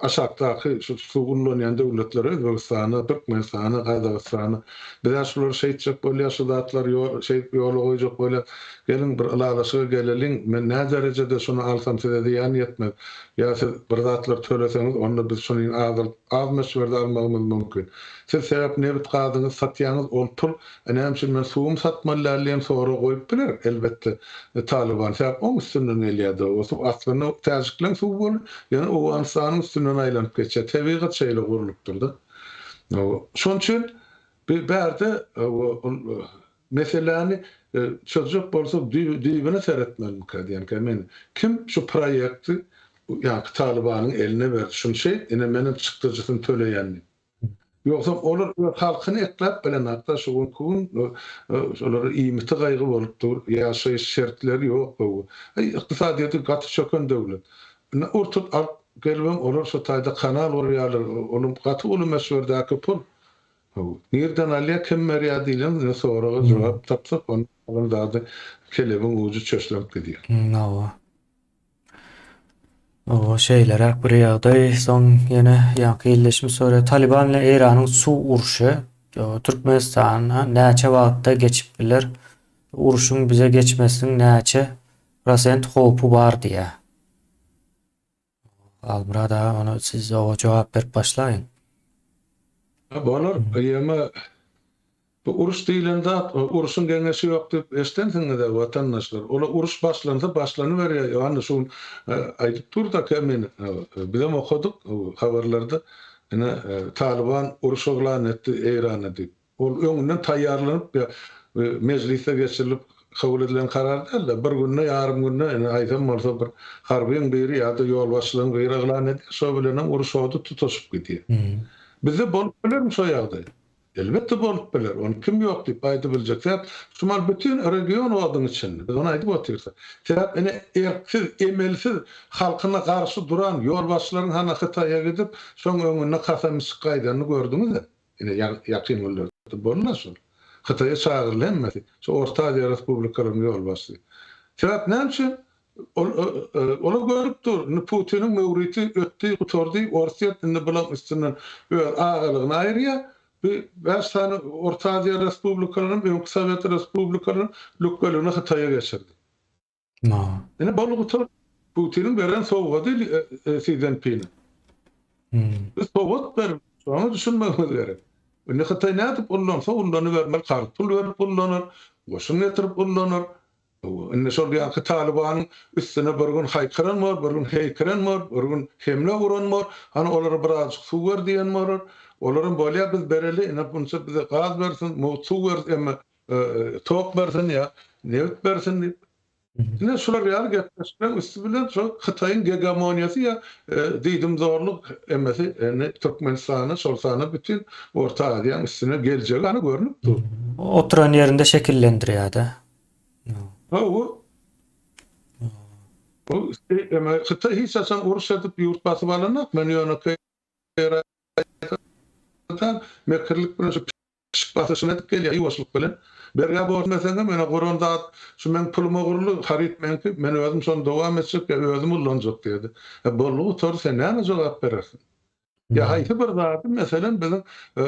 [SPEAKER 2] aşakdaky şu suw ullanýan döwletlere, Özbegistana, Türkmenistana, Gazagystana, biz-ä şulary şeýtjek bolýas, şu zatlary ýol, şeýdip ýola goýjak bolýas, geliň bir ylalaşyga geleliň, men nä derejede şuny alsam size zyýan ýetmez, ýa siz bir zatlar töleseňiz, onda biz şuny azalyp, az möçberde almagymyz mümkin. Siz sebäp nebit-gazyňyzy satýaňyz, ol pul E näme üçin men suwumy satmaly däl diýen sorag goýup biler, elbetde, Talyban. Sebäp oň üstünden gelýär-de. O suw aslynda täjikleň suwy bolup, ýöne Owganystanyň üstünden aýlanyp geçýär. Tebigat şeýle gurlupdyr-da. Şonuň üçin bi bärde ol meseläni çözjek bolsak düýbüne seretmelimikä diýenkä men. Kim şu proýekti ýaňky Talybanyň eline berdi? Şuny şeýt, ine menem çykdajysyny töleýän diýip. Ýogsam olar öz halkyny ekläp bilenokda şu günki gün şolara iýmiti gaýgy bolup dur, ýaşaýyş şertleri ýok gowy. Ykdysadyýeti gaty çöken döwlet. Indi ur-tut alyp gelibem olar şo taýda kanal gurýarlar, olam gaty uly möçberdäki pul. Nirden alýar, kim berýär diýlen ine soraga jogap tapsak onda galan zady kelebiň ujy çöşlenip gidýär.
[SPEAKER 1] Hawa. Oba şeýleräk bir ýagdaý. Soň ýene ýaňky ildeşimiz soraýar. Talyban bilen Eýranyň suw urşy Türkmenistana näçe wagtda geçip biler? Urşuň bize geçmesiniň näçe prosent howpy bar diýýär. Halmyrat aga ony siz oňa jogap berip başlaýyň.
[SPEAKER 2] Bolar. Ýöne Bu uruş diýlen zat, urşuň geňeşi ýok diýip eşdensiňiz-ä watandaşlar. Ola uruş başlansa başlanyberýär. Ýa-ni şu gün aýdyp dur-da Kemine, bizem okadyk habarlarda, ine Talyban uruş yglan etdi Eýrana diýip. Ol öňünden taýýarlanyp ýa mejlisde geçirilip kabul edilen karar däl-de, bir günde, ýarym günde ine haýsam bolsa bir harbyň biri ýa-da ýolbaşçylaryň biri yglan edýär, şo bilenem uruş ody tutaşyp gidýär. Bizde bolup bilermi şo ýagdaý? Elbetde bolup biler, ony kim ýok diýip aýdybiljek. Sebäp şu mal bütin region oduň içinde. Biz ony aýdyp otyrys. Sebäp ine erksiz, emelsiz halkyna garşy duran ýolbaşçylaryň hana Hytaýa gidip, şoň öňünde kasam içip gaýdanyny gördüňiz-ä. Ine ýakyn günlerde boldy-a şol. Hytaýa çagyryldy hemmesi. Şu Orta Aziýa respublikalarynyň ýolbaşçysy. Sebäp näme üçin? Ol olar görüp dur. Indi Putiniň möwriti ötdi, gutardy. Orsýet indi bulaň üstünden öz agalygyny aýyrýar. Bu bäş sany Orta Aziýa respublikalarynyň, öňki sowet respublikalarynyň lükgeligini Hytaýa geçirdi. Indi boldy gutardy. Putiniň beren sowgady Si Szinpine. Biz sowgat berip, şoňa düşünmegimiz gerek. Indi Hytaý nädip ullansa ullanybermeli, karz pul berip ullanar, goşun getirip ullanar. Indi şol ýaňky Talybanyň üstüne bir gün haýkyran bor, bir gün heýkiren bor, bir gün hemle uran bor. Hany olara birazjyk suw ber diýen bolar. Olaram bolýa biz bereli, ine bunça bize gaz bersin, mugt suw bersin, emme tok bersin ýa nebit bersin diýip. Ine şular ýaly gepleşikleriň üsti bilen şol Hytaýyň gegemoniýasy ýa diýdimzorluk emmesi indi Türkmenistana, şol sanda bütin Orta Aziýanyň üstüne geljegi hany görnüp dur.
[SPEAKER 1] Oturan ýerinde şekillendirýär-de.
[SPEAKER 2] Hawa. Bu emme Hytaý hiç haçan uruş edip ýurt basyp alanok. Men ýönekeý mekirlik bilen şu Pişik basyşyny edip gelýär ýuwaşlyk bilen. Bergä bormeseňem ýöne guran zat şu meň puluma guruldy, haryt meňki, men özüm şony dowam etjek ýa özüm ullanjak diýdi. E boldy gutardy sen näme jogap berersiň? Ýa haýsy bir zady meselem biziň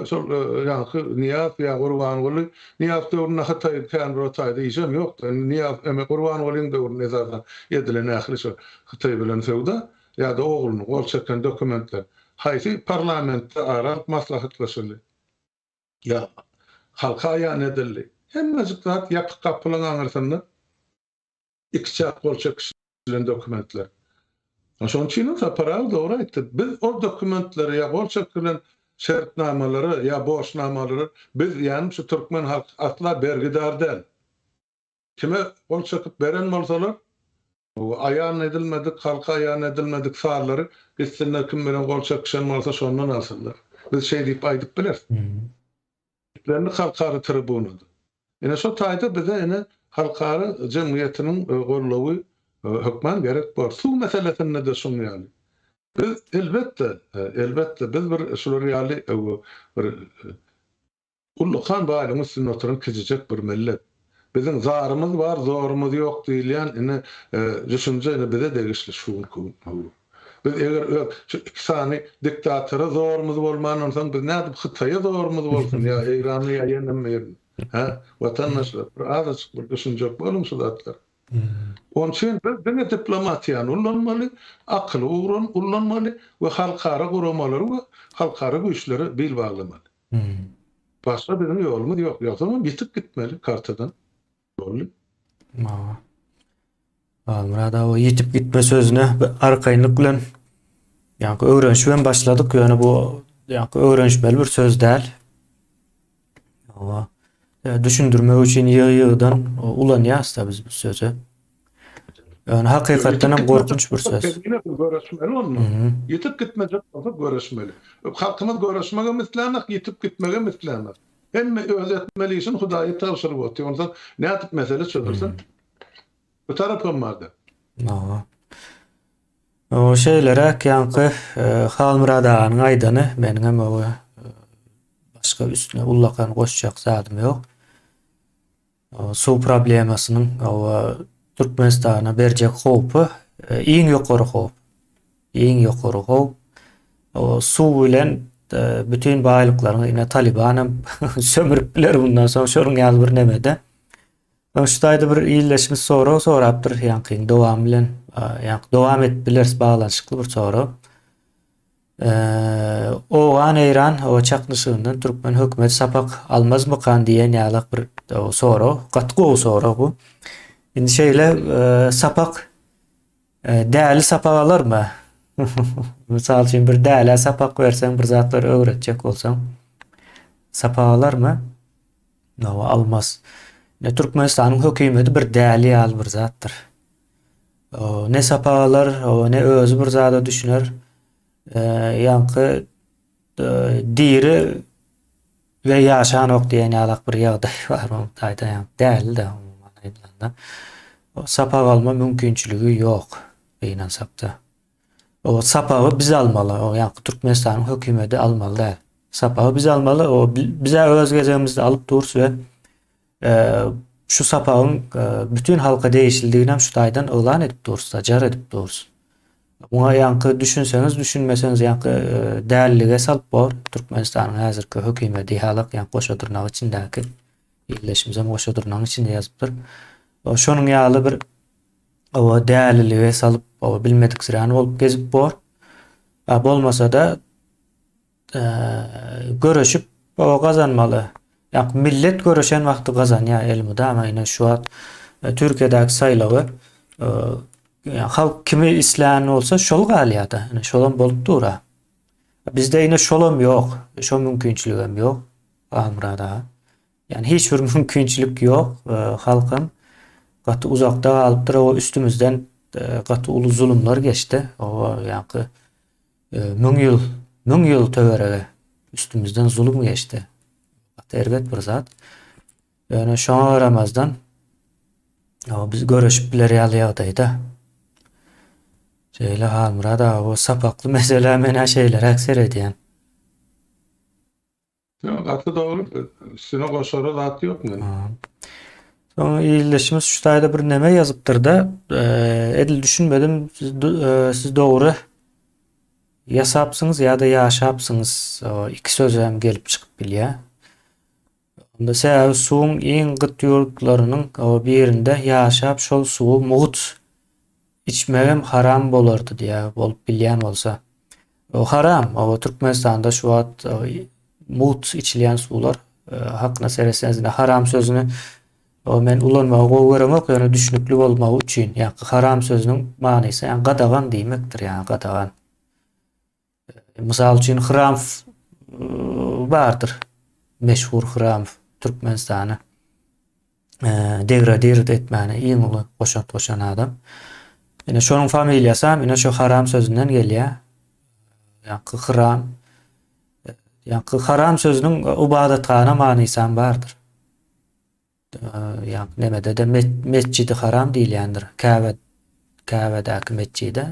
[SPEAKER 2] şol ýaňky Nyýazow ýa Gurbanguly, Nyýazow döwründe Hytaý kän bir o taýda işem ýokdy. Indi Nyýazow eme Gurbangulyň döwründe esasan edilen ähli şol Hytaý bilen söwda ýa-da oglunyň gol çeken dokumentler haýsy parlamentde ara alyp maslahatlaşyldy? Ýa halka aýan edildi. Hemmejik zat ýapyk gapylaň aňyrsynda ikiçäk gol çekişilen dokumentler. Şonuň üçinem Sapar aga dogry aýtdy. Biz ol dokumentlere ýa gol çekilen. şertnamalara ýa borçnamalara biz ýagny şu türkmen halky asla bergidar däl. Kime gol çekip beren bolsalar, aýan edilmedik, halka aýan edilmedik sazlary gitsinler kim bilen gol çekişen bolsa şondan alsynlar. Biz şeý diýip aýdyp bileris. Islendik halkara tribunada. Ine şo taýda bize ine halkara jemgyýetiniň goldawy hökman gerek bor. Suw meselesinde-de şuň ýaly. Biz elbetde, elbetde biz bir şular ýaly bir Ullakan baýlygyň üstünde oturan kijijek bir millet. Biziň zarymyz bar, zorumyz ýok diýilýän ine düşünje ine bize degişli şu günki gün. Biz eger öz şu iki sany diktatora zorumyz bolmandan soň biz nädip Hytaýa zorumyz bolsun ýa Eýrana ýa ýenem birine. Hä? Watandaşlar bir azajyk bir düşünjek boluň şu zatlara. Onuň üçin biz diňe diplomatiýany ullanmaly, akyly ullanmaly we halkara guramalary we halkara güýçlere bil baglamaly. Başga biziň ýolumyz ýok. Ýogsamam ýitip gitmeli kartadan. Boldy.
[SPEAKER 1] Hawa. Halmyrat aga ýitip gitme sözüne arkaýynlyk bilen ýaňky öwrenişibem başladyk, ýöne bu ýaňky öwrenişmeli bir söz däl. Hawa. Düşündirmek üçin ýygy-ýygydan ulanýarys-da biz bu sözi. Ýöne hakykatdan hem gorkunç bir söz.
[SPEAKER 2] Göreşmeli onda. Ýitip gitmejek bolsa göreşmeli. Halkymyz göreşmegem islänak, ýitip gitmegem islänak. Hemme öz etmeli işini Hudaýa tabşyryp otyr. Onsoň nädip mesele çözülsin? Bu tarapam barda.
[SPEAKER 1] Hawa. O şeýleräk ýaňky Halmyrat aganyň aýdany, meniňem o başga üstüne ullakan goşjak zadym ýok. Suw problemasynyň Türkmenistana berjek howpy iň ýokary howp. Iň ýokary howp. Suw bilen bütin baýlyklaryňy ine Taliban hem sömürip biler bundan soň şonuň ýaly bir nemede. Şu taýda bir ildeşimiz sorag sorapdyr ýaňkyň dowamy bilen ýaňky dowam edip bileris baglanyşykly bir sorag. Owgan-Eýran howa çaknyşygyndan türkmen hökümeti sapak almazmykan diýen ýalak bir sorag. Gaty gowy sorag bu. Indi şeýle sapak däli sapak alarmy? Mysal üçin bir dälä sapak berseň, bir zatlar öwretjek bolsaň, sapak alarmy? Hawa, almaz. Ine Türkmenistanyň hökümeti bir däli ýaly bir zatdyr. Ne sapak alar, ne özi bir zada düşüner. Ýaňky diri we ýaşanok diýen ýalak bir ýagdaý bar oň taýda ýa däli-de umuman aýdylanda. Sapak alma mümkinçiligi ýok gynansakda. O sapagy biz almaly, o ýaňky Türkmenistanyň hökümeti almaly däl. Sapagy biz almaly, o bizä öz gezegimizde alyp durus we Şu sapagyň bütin halka degişlidiginem şu taýdan yglan edip durus-da, jar edip durus. Muňa ýaňky düşünseňiz, düşünmeseňiz ýaňky dälilige salyp bor. Türkmenistanyň häzirki hökümeti ýalak ýaňky goşa dyrnak içindäki ildeşimizem goşa dyrnagyň içinde ýazypdyr. Şonuň ýaly bir oba dälilige salyp, oba bilmediksirän bolup gezip bor. Bolmasa-da göreşip baba gazanmaly. Ýa millet göreşen wagty gazanýar elmydama ine şu wagt Türkiýedäki saýlawy halk kimi islän bolsa şol galýar-da. Ine şolam bolup dur-a. Bizde ine şolam ýok. Şo mümkinçiligem ýok. Halmyrat aga. Ýani hiç bir mümkinçilik ýok. Halkam gaty uzakda galypdyr. O üstümizden gaty uly zulumlar geçdi. O ýaňky Müň ýyl, müň ýyl töweregi üstümizden zulum geçdi. Gaty erbet bir zat. Ýöne şoňa garamazdan biz göreşip biler ýaly ýagdaýda. Şeýle Halmyrat aga bu sapakly meselä men-ä şeýleräk seredýän.
[SPEAKER 2] Ýok, gaty dogry. Üstüne goşara zat ýok meniň.
[SPEAKER 1] Soň ildeşimiz şu taýda bir neme ýazypdyr-da, edil düşünmedim, siz, siz dogry ýasapsyňyz ýa-da ýaşapsyňyz, iki söz hem gelip çykyp bilýär. Onda sebäbi suwuň iň gyt ýurtlarynyň birinde ýaşap şol suwy mugt Içmegem haram bolardy diýýär, bolup bilýän bolsa. O haram, o Türkmenistanda şu wagt mugt içilýän suwlar hakyna seretseňiz ine haram sözüni o men ulanmagy gowy göremok, ýöne düşnükli bolmagy üçin, ýa haram sözüniň manysy ýa gadagan diýmekdir, ýa gadagan. Mysal üçin hram. bardyr. Meşhur Hramow Türkmenistany degradird etmäne iň uly goşant goşan adam. Ine şonuň familiýasam ine şu haram sözünden gelýär. Ýaňky hram ýaňky haram sözüniň ybadathana manysam bardyr. Ýaňky nemede-de Mesjidi Haram diýilýändir. Käbe Käbedäki metjide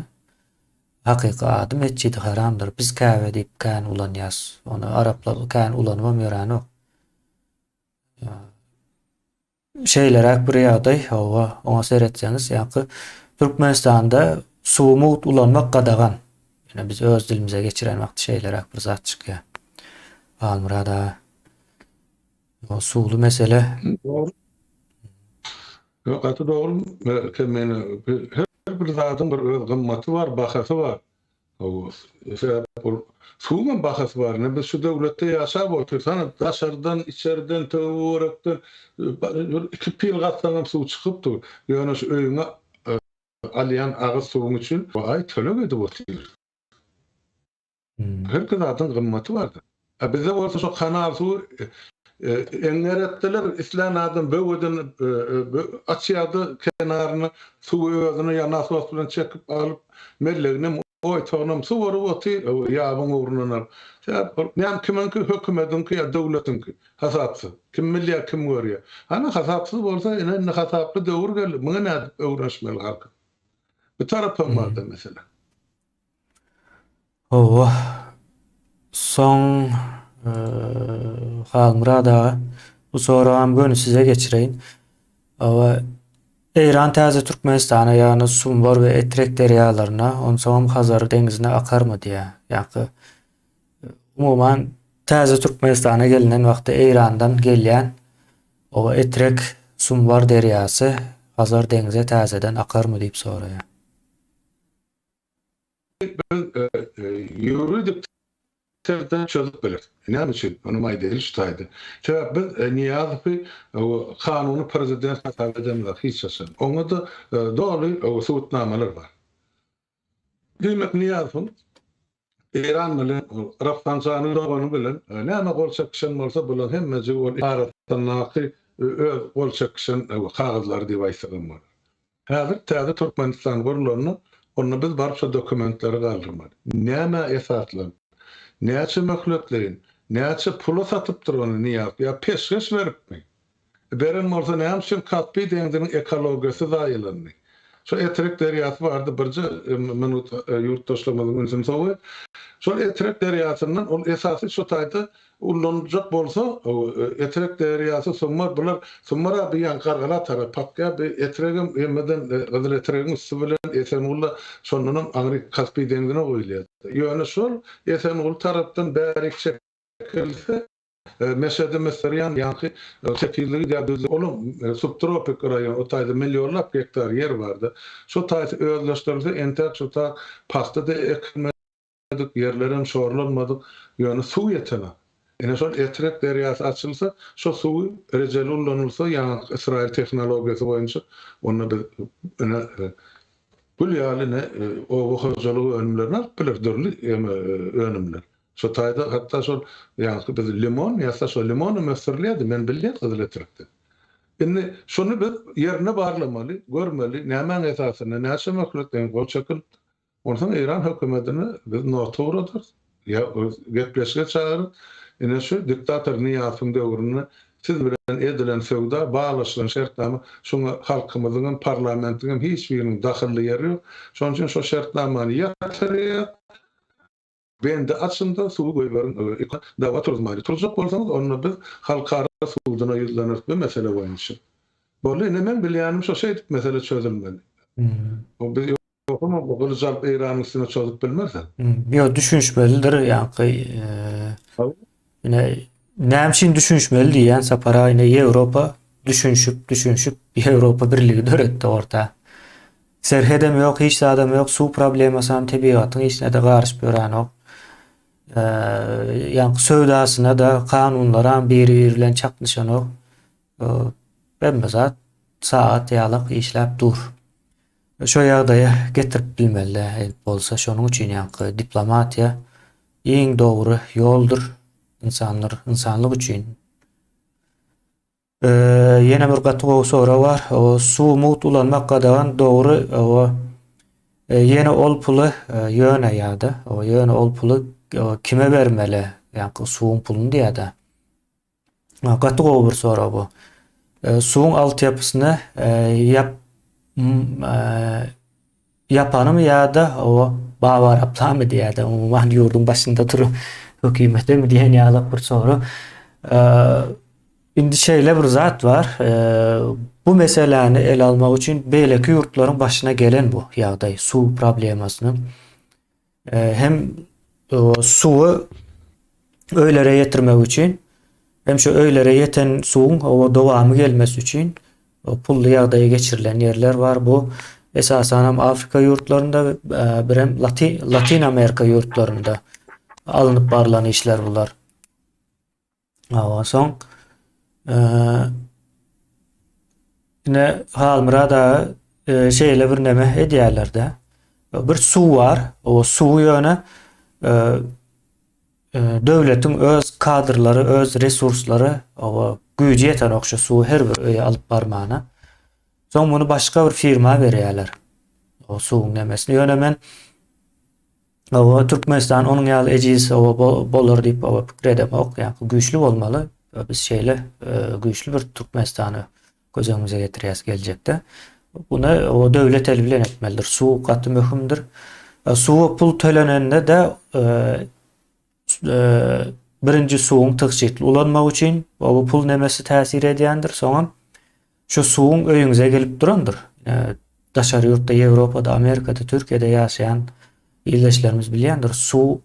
[SPEAKER 1] hakyky ady Mesjidi Haramdyr. Biz Käbe diýip kän ulanýas. Ony araplar kän ulanybam ýörenok. Şeýleräk bir ýagdaý, hawa, oňa seretseňiz, ýaňky Türkmenistanda suwy mugt ulanmak gadagan. Ýöne biz öz dilimize geçiren wagty şeýleräk bir zat çykýar. Halmyrat aga. O suwly mesele.
[SPEAKER 2] Dogry. Ýok, gaty dogry. Kemine her bir zadyň bir öz gymmaty bar, bahasy bar. Hawa, sebäp ol suwuň hem bahasy bar. Ine biz şu döwletde ýaşap otyrys. Hany daşardan, içeriden, töwerekden bir iki pil gazsaň hem suw çykyp dur. Ýöne şu öýüňe alýan agyz suwuň üçin aý töleg edip otyrys. Her bir zadyň gymmaty bardyr. A bizde bolsa şo kanal suwy eňňer etdiler, islän adam böweden açýardy kenaryny, suwy özüne ýa nasos bilen çekip alyp, melleginem, oýtagynam suwaryp otyr, ýabyň ugrundan alyp. Sebäp ol näme kimiňki, hökümediňki ýa döwletiňki, hasapsyz. Kim bilýär, kim görýär. Hany hasapsyz bolsa, ine indi hasaply döwür geldi, muňa nädip öwrenişmeli halkyň. Bu tarapam barda mesele.
[SPEAKER 1] Hawa. Soň Halmyrat aga, bu soragam göni size geçireýin. Hawa, Eýran täze Türkmenistana, ýagny Sumbar we Etrek derýalaryna, onsoňam Hazar deňzine akarmy diýýär. Ýa-da umuman täze Türkmenistana gelnen wagty Eýrandan gelýän o Etrek, Sumbar derýasy Hazar deňze täzeden akarmy diýip soraýar.
[SPEAKER 2] Biz ýuridik terden çözüp bileris. Näme üçin? Onuň aýdaýly şu taýda. Sebäp biz Nyýazowy kanuny prezident hasap edemzok hiç haçan. Oňa-da doly subutnamalar bar. Diýmek Nyýazowyň Eýran bilen Rafsanjanyň dogany bilen näme gol çekişen bolsa bulaň hemmejigi ol arasyndaky öz gol çekişen kagyzlary diýip aýtsagam bolar. Häzir täze Türkmenistan gurlanda, onda biz baryp şo dokumentleri galdyrmaly. Nämä esaslanyp, näçe möhletleýin, näçe pula satypdyr ony Nyýazow ýa peşgeş beripmi? Beren bolsa näme üçin Kaspi deňziniň ekologiýasy zaýalandy? Şo Etrek derýasy bardy, birje minut ýurtdaşlarymyzyň ünsüni sowayyn. Şol Etrek derýasyndan ol esasy şo taýda Ullanyljak bolsa, Etrek derýasy, Summar, bular, Summar-a bu ýan Gargala tarap akýar, bu Etregem hemmeden Gyzyl Etregiň üsti bilen Esengulla, şondanam aňryk Kaspi deňzine guýulýar. Ýöne şol Esenguly tarapdan bärik çekilse, Meşhede Müsürýan ýaňky tekizligi ýa düzlügi, olam subtropik raýon, o taýda millionlap gektar ýer bar-da. Şo taýsy özleşdirilse, entäk şo tak pagta-da ekilmeli. Ýerlerem şorlanmadyk, ýöne suw ýetenok. Ine şol Etrek derýasy açylsa, şo suwy rejeli ullanylsa, ýaňky Ysraýyl tehnologiýasy boýunça, onda biz ine gül ýaly ine oba hojalygy önümlerini alyp bileris, dürli önümler. Şo taýda hatda şol ýaňky biz limon ýa-da şo limonam ösdürilýärdi, men bilýän Gyzyl Etrekde. Indi şony biz ýerinde barlamaly, görmeli, nämäň esasynda, näçe möhletleýin gol çekilipdir. Onsoň Eýran hökümetine biz nota ugradarys, ýa gepleşige çagyrarys, ine şu diktator Nyýazowyň döwründe siz bilen edilen söwda, baglaşylan şertnama, şuňa halkymyzyň hem, parlamentiň hem hiç biriniň dahylly ýeri ýok. Şonuň üçin şo şertnamany ýatyrýas, bendi açyň-da, suwy goýberiň, dawa turuzmaýly. Turuzjak bolsaňyz, onda biz halkara suduna ýüzleneris bu mesele boýunça. Boldy, ine meň bilýänim şo, şeýdip mesele çözülmeli. Biz Ýogsam bu gylyç alyp Eýranyň üstüne çozup bilmersiň.
[SPEAKER 1] Ýok, düşünişmelidir ýaňky ine näme üçin düşünişmeli diýýän Sapar aga ine Ýewropa düşünişip düşünişip Ýewropa birligi döretdi orta. Serhedem ýok, hiç zadam ýok, suw problemasam tebigatyň işine-de garyşyp ýörenok. Ýaňky söwdasyna-da kanunlaram biri-biri bilen çaknyşanok. Hemme zat sagat ýalak işläp dur. Şo ýagdaýa getirip bilmeli edip bolsa şonuň üçin ýaňky diplomatiýa iň dogry ýoldur. Ynsanlar, ynsanlyk üçin. Ýene bir gaty gowy sorag bar. O suwy mugt ulanmak gadagan dogry. O ýene ol puly ýöne ýa-da o ýöne ol puly kime bermeli? Ýa-da suwuň puluny diýýär-de. Gaty gowy bir sorag bu. Suwuň altyapysyny ýap ýapanymy ýa-da o Babarapdamy diýýär-de, umuman ýurduň başynda duran hökümetemi diýen ýaly bir sorag. Indi şeýle bir zat bar. Bu meseläni ele almak üçin beýleki ýurtlaryň başyna gelen bu ýagdaý, suw problemasyny. Hem suwy öýlere ýetirmek üçin, hem şu öýlere ýeten suwuň oba dowamy gelmesi üçin pully ýagdaýa geçirilen ýerler bar. Bu esasan hem Afrika ýurtlarynda, birem Latin Amerika ýurtlarynda alnyp barlan işler bular. Hawa, soň ine Halmyrat aga şeýle bir neme edýärler-de. Bir suw bar, o suwy ýöne döwletiň öz kadrlary, öz resurslary, o güýji ýetenok şu suwy her bir öýe alyp barmana. Soň muny başga bir firma berýärler. O suwuň nemesini. Ýöne men Oba Türkmenistan onuň ýaly ejiz oba bolar diýip oba pikir edemok. Ýa-ni güýçli bolmaly. Biz şeýle e, güýçli bir Türkmenistany göz öňümize getirýäs geljekde. Buny o döwlet eli bilen etmelidir. Suw gaty möhümdir. E, suwa pul tölenende-de e, birinji suwuň tygşytly ulanmak üçin bu pul nemesi täsir edýändir. Soňam şu suwuň öýüňize gelip durandyr. Daşary ýurtda, Ýewropada, Amerikada, Türkiýede ýaşaýan ildeşlerimiz bilýändir. Suw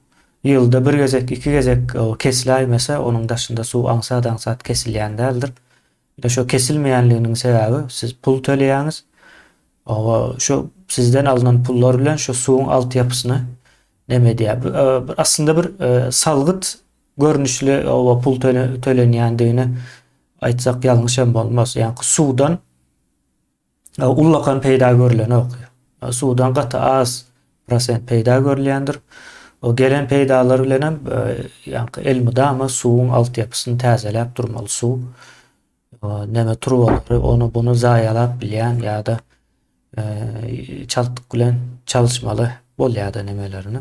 [SPEAKER 1] ýylda bir gezek, iki gezek kesiläýmese, onuň daşynda suw aňsat-aňsat kesilýän däldir. Ine şo kesilmeýänliginiň sebäbi siz pul töleýäňiz. Oba şu sizden alnan pullar bilen şu suwuň altyapysyny neme edýär. Bir aslynda bir salgyt görnüşli oba pul tölenýändigini aýtsak ýalňyş hem bolmaz. Ýagny suwdan ullakan peýda görlenok. Suwdan gaty az prosent peýda görülýändir. O gelen peýdalar bilen hem ýaňky elmydama suwuň altyapysyny täzeläp durmaly suw. Neme turbalary ony buny zaýalap bilýän ýa-da çaltlyk bilen çalyşmaly bolýar-da nemelerini.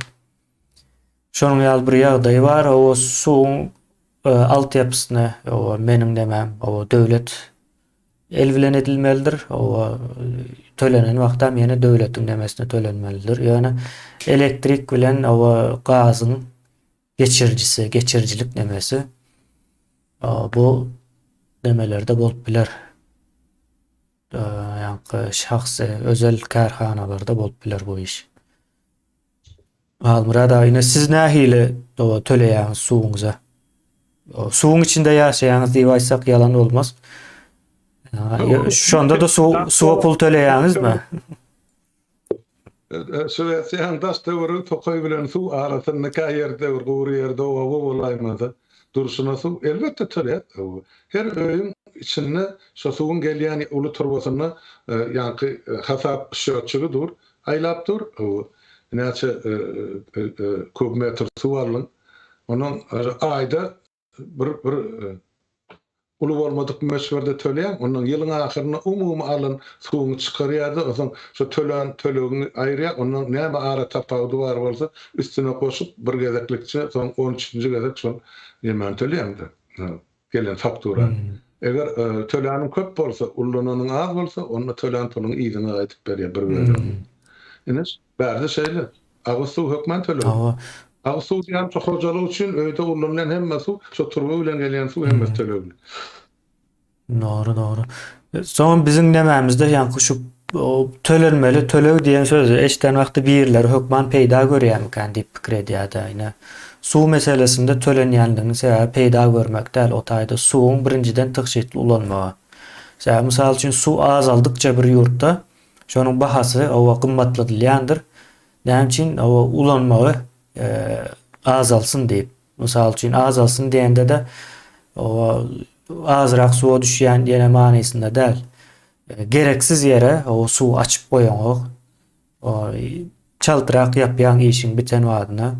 [SPEAKER 1] Şonuň ýaly bir ýagdaý bar. O suwuň altyapysyny o meniň nemem o döwlet El bilen edilmelidir. Oba tölenen wagtam ýene döwletiň nemesine tölenmelidir. Ýöne elektrik bilen oba gazyň geçirijisi, geçirijilik nemesi bu nemelerde bolup biler. Ýaňky şahsy özel kärhanalarda bolup biler bu iş. Halmyrat aga, ine siz nähili töleýäňiz suwuňyza? Suwuň içinde ýaşaýaňyz diýip aýtsak ýalan bolmaz. Şonda-da suw suwa pul töleýäňizmi?
[SPEAKER 2] Şwesiýanyň daş töweregi tokaý bilen suw arasynda kä ýerde bir gury ýerde oba bolaýmasa durşuna suw elbetde töleýär. Her öýüň içinde şo suwuň gelýän uly turbasynda ýaňky hasap şýotçigi dur. Aýlap dur, näçe kub metr suw aldyň. Ondan aýda bir bir uly bolmadyk möçberde töleýäň. Ondan ýylyň ahyrynda umumy alan suwuňy çykarýar-da, onsoň şo tölän tölegiňi aýyrýar. Ondan näme ara tapawudy bar bolsa, üstüne goşup bir gezeklikçe, soň on üçünji gezek şol nemäni töleýäň-de. Gelen faktura. Eger töläniň köp bolsa, ullananyň az bolsa, onda tölän puluňy yzyňa gaýdyp berýär bir bölegini. Ine, bärde şeýle. Agyz suw hökman tölegli. Agyz suw diýýän şu hojalyk üçin öýde ullanylýan hemme suw, şo turba bilen gelýän suw hemmesi tölegli.
[SPEAKER 1] Dogry, dogry. Soňam biziň nemämizde ýaňky şu tölenmeli töleg diýen sözi eşiden wagty birileri hökman peýda görýärmikän diýip pikir edýär-de. Ine, suw meselesinde tölenýänliginiň sebäbi peýda görmek däl, o taýda suwuň birinjiden tygşytly ulanmagy. Sebäbi mysal üçin suw azaldykça bir ýurtda şonuň bahasy oba gymmatladylýandyr. Näme üçin? Oba ulanmagy azalsyn diýip. Mysal üçin, azalsyn diýende-de, oba azrak suwa düşýän diýene manysynda däl. Gereksiz ýere o suwy açyp goýaňok. Çaltrak ýapýaň işiň biten badyna.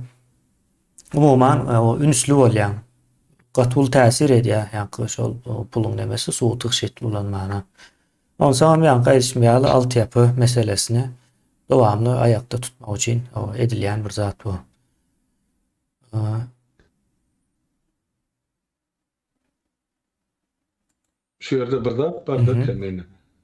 [SPEAKER 1] Umuman, o ünsli bolýaň. gaty uly täsir edýär, ýaňky şol puluň nemesi suwy tygşytly ulanmana. Onsoňam ýaňky aýdyşym ýaly altyýapy meselesini dowamly aýakda tutmak üçin edilýän bir zat bu.
[SPEAKER 2] Şu ýerde bir zat bar-da Kemine.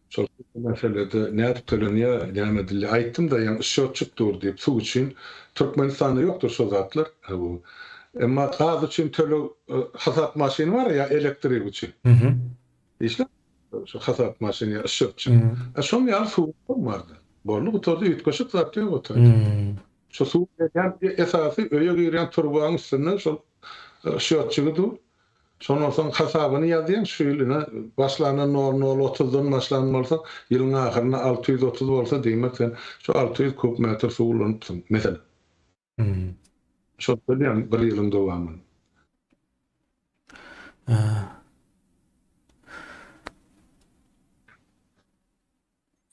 [SPEAKER 2] Şol meselede nädip tölenýär, näme edilýär? Aýtdym-da, ýaňy sçýotçik dur diýip, suw üçin. Türkmenistanda ýokdur şo zatlar. Emma gaz üçin töleg hasap maşyny bar ýa elektrik üçin. Işläp şu hasap maşyny ýa sçýotçik. A şoň ýaly suw hem bardy. Boldy, gutardy, üýtgeşik zat ýok o taýda. Şu suw gelýän esasy öýe girýän turbaň üstünde şol sçýotçigi dur. Şondan soň hasabyny ýazýaň, şu ýyl ine başlanda nol nol otuzdan başlan bolsa, ýylyň ahyrynda 630 bolsa, diýmek sen şu 600 kub metr suw ulanypsyň, meselem. Şol tölýäň bir ýylyň dowamynda.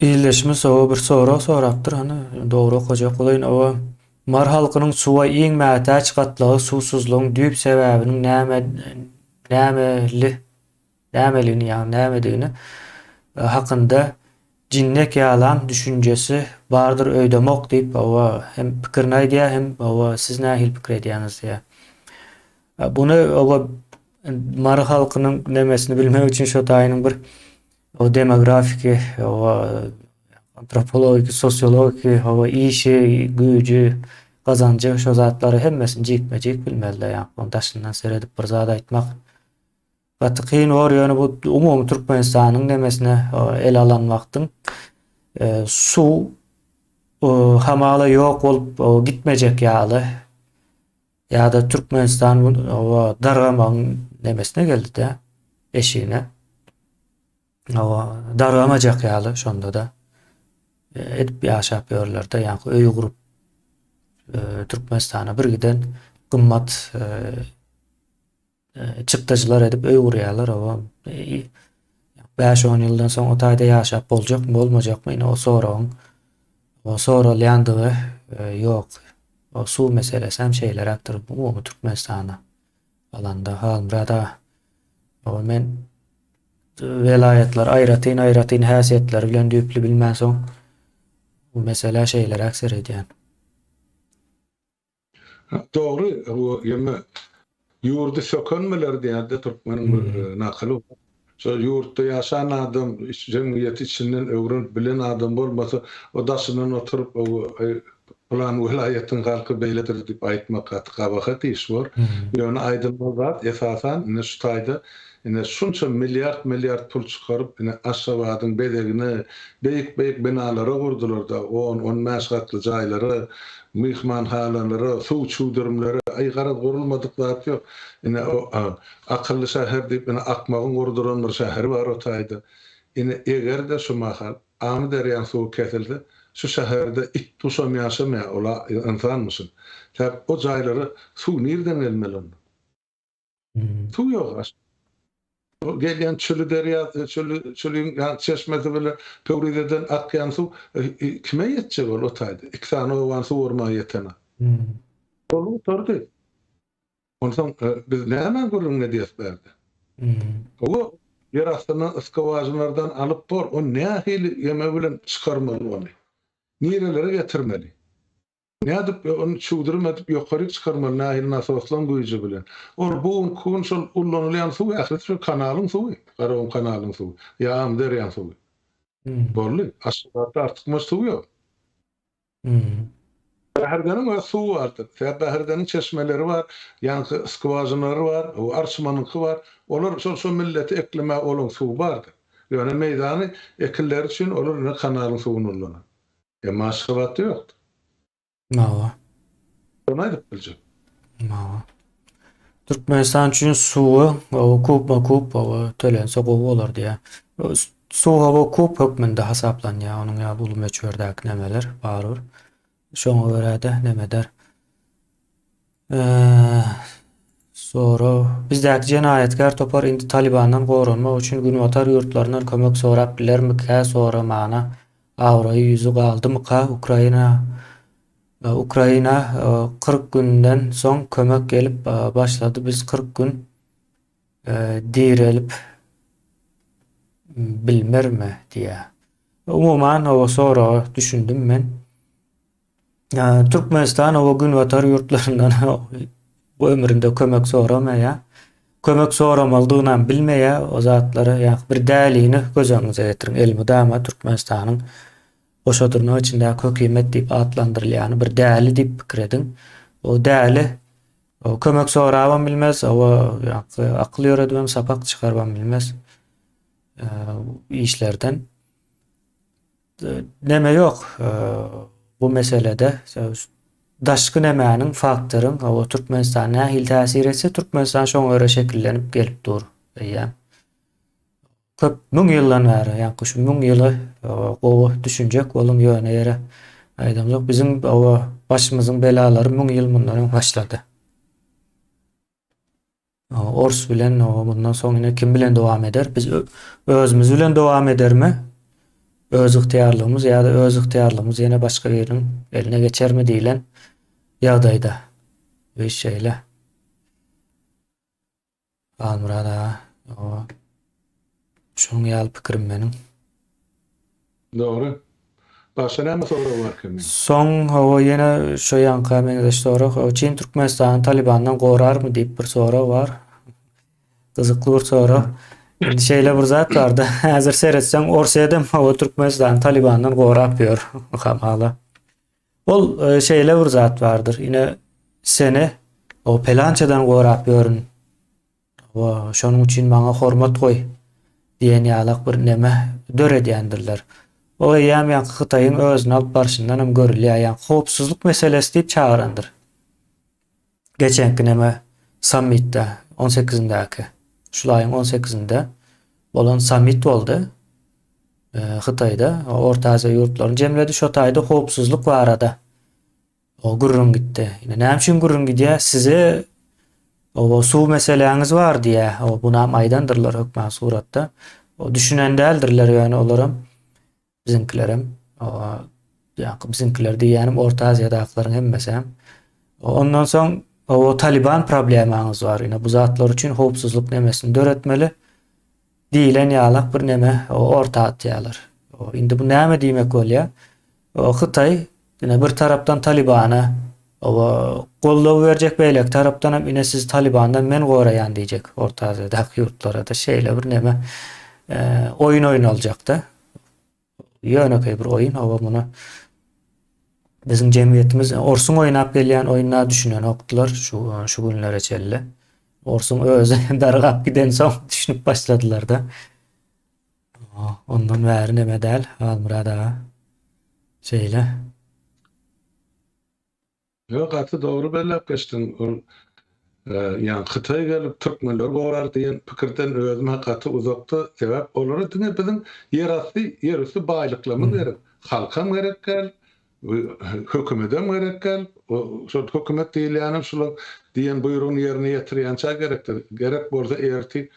[SPEAKER 1] Ildeşimiz oba bir sorag sorapdyr, hany dogry okajak bolaýyn oba. Mary halkynyň suwa iň mätäç gatlagy suwsuzlygyň düýp sebäbiniň näme nämeli nämeligini ýagny nämedigini hakynda jinnek ýalam düşünjesi bardyr öýdemok diýip oba hem pikirini aýdýar hem oba siz nähili pikir edýäňiz diýýär. Buny oba Mary halkynyň nemesini bilmek üçin şo taýynyň bir O demografiki, o antropologiki, sosiologiki, o işi, güýji, gazanjy şo zatlary hemmesini jikme-jik bilmeli-de, ýa onuň daşyndan seredip bir zat aýtmak gaty kyn bor, ýöne bu umumy Türkmenistanyň nemesine ele alan wagtyň suw hamala ýok bolup gitmejek ýaly Ýa-da Türkmenistan oba dargamagyň nemesine geldi-de, eşigine. Oba dargamajak ýaly şonda-da edip ýaşap ýörler-de, ýaňky öý gurup Türkmenistana bir giden gymmat çykdajylar edip öý gurýarlar oba. 5-10 ýyldan soň o taýda ýaşap boljakmy, bolmajakmy, ine o soragyň o soralýandygy ýok. O suw meselesi hem şeýleräkdir umumy Türkmenistanda alanda. Halmyrat aga, o men welaýatlar aýratyn-aýratyn häsiýetleri bilen düýpli bilmänsoň bu meselä şeýleräk seredýän.
[SPEAKER 2] Dogry, bu ýöne ýurdy sökenmeler diýýär-de türkmeniň bir nakyly bar. Şol ýurtda ýaşan adam, jemgyýeti içinden öwrenip bilen adam bolmasa, o daşyndan oturyp, pylan welaýatyň halky beýledir diýip aýtmak gaty gabahat iş bor. Ýöne aýdylmaly zat, esasan, ine şu taýda, ine şunça milliard-milliard pul çykaryp, ine Aşgabadyň bezegine, beýik-beýik binalara gurdular-da, on, on bäş gatly jaýlara, Myhmanhanalara, suw çüwdürimlere, aý garaz gurulmadyk zat ýok. Ine o akylly şäher diýip ine akmagyň gurduran bir şäheri bar o taýda. Ine eger-de şu mahal Amyderýaň suwy kesilse şu şäherde it guşam ýaşamaýar ol-a ynsanmyşyn. Sebäp o jaýlara suw nirden gelmeli onda? Suw ýok aş. O gelýän çüli derýa, çüli, çüliň ýa çeşmesi bile Pöwrizeden akýan suw kime ýetjek ol o taýda? Iki sany obany suwarmaga ýetenok. Ol gutardy. Onsoň biz nämäň gürrüňini edýäs bärde? Hawa, ýer astyndan skwažinalardan alyp bor, o nähili ýeme bilen çykarmaly ony? Nirelere getirmeli? Nädip ony çüwdürim edip ýokaryk çykarmaly nähili nasoslaň güýji bilen. Ol bu günki gün şol ullanylýan suw ählisi şol kanalyň suwy, Garagum kanalyň suwy ýa Amyderýaň suwy. Boldy. Aşgabatda artykmaç suw ýok. Bäherdeniň öz suwy bardyr. Sebäp Bäherdeniň çeşmeleri bar, ýaňky skwažinalary bar, Arçmanyňky bar. Olar şol şo milleti eklemäge olaň suwy bardyr. Ýöne meýdany ekinleri üçin olar ine kanalyň suwuny ullanar. Emma Aşgabatda ýokdy.
[SPEAKER 1] Hawa.
[SPEAKER 2] Şony aýdyp biljek.
[SPEAKER 1] Hawa. Türkmenistan üçin suwy kubma kub tölense gowy bolar diýýär. Suw hawa kub hökmünde hasaplanýar. Onuň ýaly uly möçberdäki nemeler barybir. Şoňa görä-de neme eder. Sorag. Bizdäki jenaýatkär topar indi Talybandan goranmak üçin günbatar ýurtlaryndan kömek sorap bilermikä soramana abraýy ýüzi galdymyka Ukraina Ukraina 40 günden soň kömek gelip başlady biz 40 gün. Direlip bilmermi diýýär. Umuman o soraga düşündim men. Türkmenistan o günbatar ýurtlaryndan bu ömründe kömek soramaýar. Kömek soramalydygynam bilmeýär o zatlary. Ýa bir dälini göz öňüňize getiriň. Elmydama Türkmenistanyň goşa dyrnak içindäki hökümet diýip atlandyrylýany bir däli diýip pikir ediň. O däli O kömek sorabam bilmez, o ýaňky akyl ýöredibem sapak çykarybam bilmez işlerden. Neme ýok bu meselede. Daşky nemäniň faktoryň o Türkmenistan nähili täsir etse, Türkmenistan şoňa görä şekillenip gelip dur eýýäm. Köp müň ýyldan bäri, ýaňky şu müň ýyly gowy düşünjek boluň ýöne ýere aýdamzok. Biziň oba başymyzyň belalary müň ýyl mundan öň başlady. Ors bilen mundan soň ine kim bilen dowam eder? Biz özümiz bilen dowam edermi? Öz ygtyýarlygymyz ýa-da öz ygtyýarlygymyz ýene başga biriniň eline geçermi diýlen ýagdaýda. Bu iş şeýle. Halmyrat aga, oba. Şonuň ýaly pikirim meniň.
[SPEAKER 2] Dogry. Başga näme sorag bar eken?
[SPEAKER 1] Soň hawa ýene şo ýaňka meňzeş sorag. Çin Türkmenistany Talibandan gorarmy diýip bir sorag bar. Gyzykly bir sorag. Indi şeýle bir zat barda. Häzir seretseň Orsýedem hawa Türkmenistany Talibandan gorap ýör. Hamala. Ol şeýle bir zat bardyr. Ine seni o pelançadan gorap ýörün. O şonuň üçin maňa hormat goý diýen ýalak bir neme döredýändirler. O eýýäm ýaňky Hytaýyň özüni alyp barşyndan hem görülýär. Ýaňky howpsuzlyk meselesi diýip çagyrandyr. Geçenki neme sammitde on sekizindäki şul aýyň on sekizinde bolan sammit boldy. Hytaýda Orta Aziýa ýurtlaryny jemledi. Şo taýda howpsuzlyk barada o gürrüň gitdi. Ine näme üçin gürrüň gidýär? Size o suw meseläňiz bar diýýär. O bunam aýdandyrlar hökman suratda. O düşünen däldirler ýöne olaram. Biziňkilerem, ýa-da biziňkiler diýýänim Orta Aziýadakylaryň hemmesem. Ondan soň o Taliban problemaňyz bar. Ine bu zatlar üçin howpsuzlyk nemesini döretmeli diýlen ýalak bir neme orta atýarlar. Indi bu näme diýmek bolýar? Hytaý ine bir tarapdan Talibana oba goldaw berjek, beýleki tarapdan hem ine sizi Talibandan men goraýan diýjek Orta Aziýadaky ýurtlara-da şeýle bir neme oýun oýnaljakda. Ýönekeý bir oýun, oba muny biziň jemgyýetimiz orsuň oýnap gelýän oýnuna düşünenokdylar şu şu günlere çenli. Orsuň özi dargap gidensoň düşünip başladylar-da. Ondan bäri neme däl, Halmyrat aga. Şeýle.
[SPEAKER 2] Ýok, gaty dogry belläp geçdiň. Ol ýaňky Hytaý gelip türkmenleri gorar diýen pikirden özüm-ä gaty uzakda. Sebäp olara diňe biziň ýerasty, ýerüsti baýlyklarymyz gerek. Halkam gerek däl, hökümedem gerek däl. Şol hökümet diýilýänem şulaň diýen buýrugyny ýerine ýetirýänçä gerekdir. Gerek bolsa ertir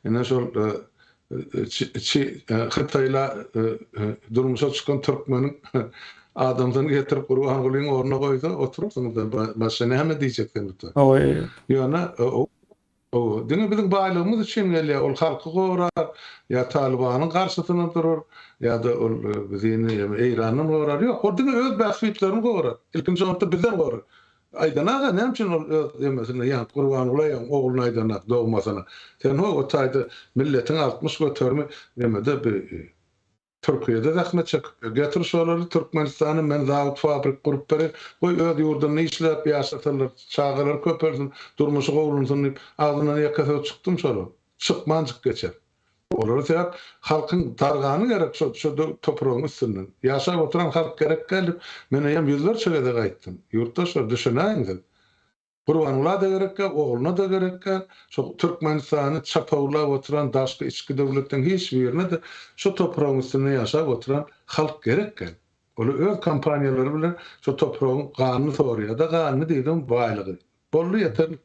[SPEAKER 2] ine şol Hytaýla durmuşa çykan türkmeniň adamsyny getirip Gurbangulyň ornuna goýsa oturarsyňyzda başga näme diýjek sen bu Ýöne diňe biziň baýlygymyz üçin gelýär ol halky gorar ýa Talybanyň garşysyna durar ýa-da ol bizini Eýrandan gorar ýok ol diňe öz bähbitlerini gorar ilkinji orunda bizden gorar Aýdan aga näme üçin ol öz emesine ýaňky Gurbanguly aýagyň ogluny aýdanak dogmasyna sen ho o taýda milletiň 60 göterimi nemede bi Türkiýede zähmet çekip ýör getir şolary Türkmenistana men zawod fabrik gurup bereýin goý öz ýurdunda işläp ýaşasalar çagalary köpelsin durmuşy gowulansyn diýip agzyndan ýeke söz çykdym şolar çykmanjyk geçer. Olara sebäp halkyň dargany gerek şo şo topragyň üstünden. Ýaşap oturan halk gerek däl diýip men eýýäm ýüzlerçe gezek aýtdym. Ýurtdaşlar düşünäýiň siz. Gurbanguly-da gerek däl, ogluna-da gerek däl. Şo Türkmenistany çapawlap oturan daşky içki döwletleriň hiç birine-de şo topragyň üstünde ýaşap oturan halk gerek däl. Olar öz kompaniýalary bilen şo topragyň ganyny sorýar-da, ganyny diýdim baýlygy. Boldy ýeterlik.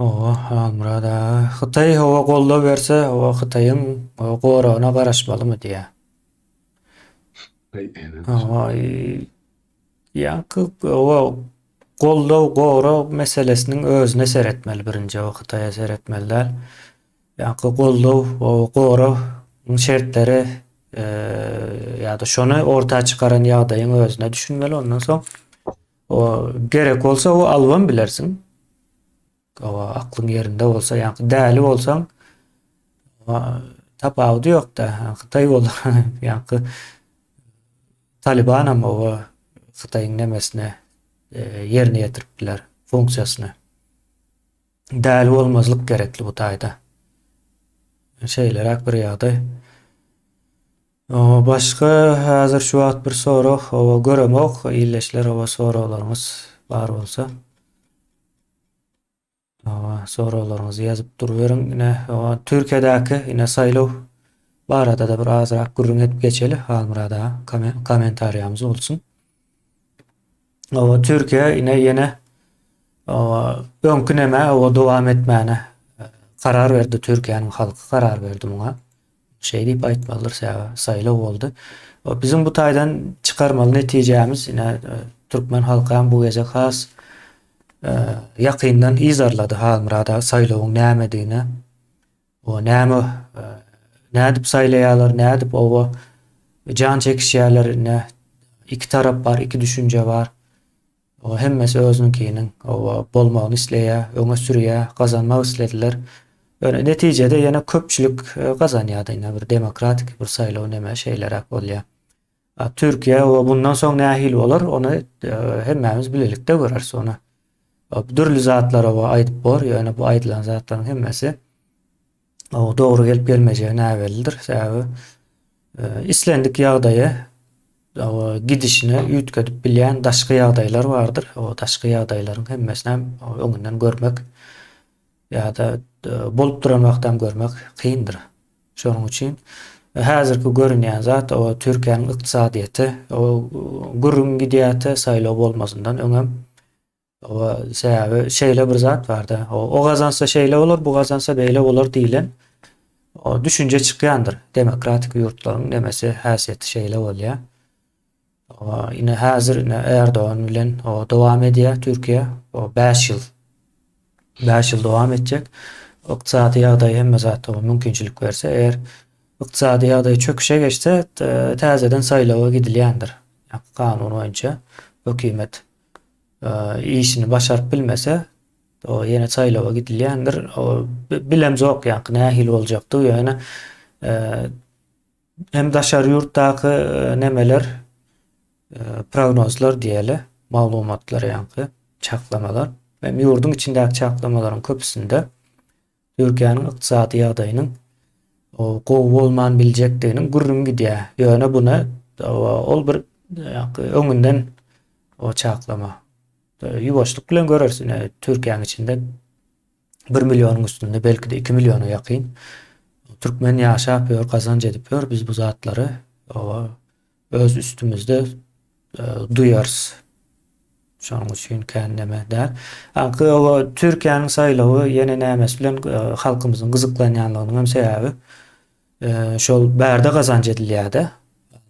[SPEAKER 1] Hawa, Halmyrat aga. Hytaý hawa goldaw berse, hawa Hytaýyň goragyna garaşmalymy diýýär. Hawa, ýaňky hawa. goldaw, gorag meselesiniň özüne seretmeli birinji, o Hytaýa seretmeli däl. Ýaňky goldaw, gorag şertleri ýa-da şony orta çykaran ýagdaýyň özüne düşünmeli. Ondan soň o gerek bolsa o alybam bilersiň. O aklyň ýerinde bolsa, ýaňky däli bolsaň tapawudy ýok-da. Hytaý bol, ýaňky Talibanam o Hytaýyň nemesine ýerine ýetirip biler funksiýasyny. Däli bolmazlyk gerekli bu taýda. Şeýleräk bir ýagdaý. Başga häzir şu wagt bir sorag göremok. Ildeşler oba soraglaryňyz bar bolsa. Soraglaryňyzy ýazyp duruberiň. Ine, Türkiýedäki ine saýlaw barada-da bir azrak gürrüň edip geçeli. Halmyrat aga kommentariýamyz bolsun. Owa Türkiýe ine ýene owa öňki neme owa dowam etmäne karar berdi Türkiýäniň halky karar berdi muňa. Şeý diýip aýtmalydyr sebäbi saýlaw boldy. Biziň bu taýdan çykarmaly netijämiz ine türkmen halky hem bu gezek has ýakyndan yzarlady Halmyrat aga saýlawyň nämedigini. O näme nädip saýlaýarlar, nädip oba jan çekişýärler ine iki tarap bar, iki düşünje bar. O hemmesi özüniňkiniň oba bolmagyny isleýär, öňe sürýär, gazanmak islediler. Ýöne netijede ýene köpçülik e, gazanýar-da ine bir demokratik bir saýlaw neme şeýleräk bolýar. A Türkiýe oba bundan soň nähili bolar, ony e, hemmämiz bilelikde göreris ony. Dürli zatlar oba aýdyp bor, ýöne bu aýdylan zatlaryň hemmesi o dogry gelip gelmejegi näbellidir. Sebäbi e, islendik ýagdaýy o gidişini üýtgedip bilýän daşky ýagdaýlar bardyr. O daşky ýagdaýlaryň hemmesini hem öňünden görmek ýa-da e, bolup duran wagtda hem görmek kyndyr. Şonuň üçin e, häzirki görünýän zat o Türkiýäniň ykdysadyýeti, o gürrüň gidýärdi saýlaw bolmazyndan öňem Oba sebäbi şeýle bir zat barda. O, o gazansa şeýle bolar, bu gazansa beýle bolar diýlen o düşünje çykýandyr. Demokratik ýurtlaryň nemesi, häsiýeti şeýle bolýar. Oba ine häzir ine Erdogan bilen o dowam edýär Türkiýe. O 5 ýyl 5 ýyl dowam etjek. Ykdysady ýagdaý hemme zat o mümkinçilik berse, eger ykdysady ýagdaý çöküşe geçse, täzeden saýlawa gidilýändir. Kanun boýunça hökümet işini başaryp bilmese, o ýene saýlawa gidilýändir. O bilemzok ýaňky nähili boljakdygy, ýöne hem daşary ýurtdaky nemeler, prognozlar diýeli, maglumatlar ýaňky çaklamalar, hem ýurduň içindäki çaklamalaryň köpüsinde Türkiýäniň ykdysady ýagdaýynyň gowy bolman biljekdiginiň gürrüňi gidýär. Ýöne buny ol bir öňünden o çaklama. Ýuwaşlyk bilen göreris ine Türkiýäniň içinde 1 millionyň üstünde belki-de 2 milliona ýakyn türkmen ýaşap ýör, gazanç edip ýör. Biz bu zatlary öz üstümizde duýarys. Şonuň üçin kän neme däl. Aňky o Türkiýäniň saýlawy ýene nämesi bilen halkymyzyň gyzyklanýanlygynyň hem sebäbi şol bärde gazanç edilýär-de.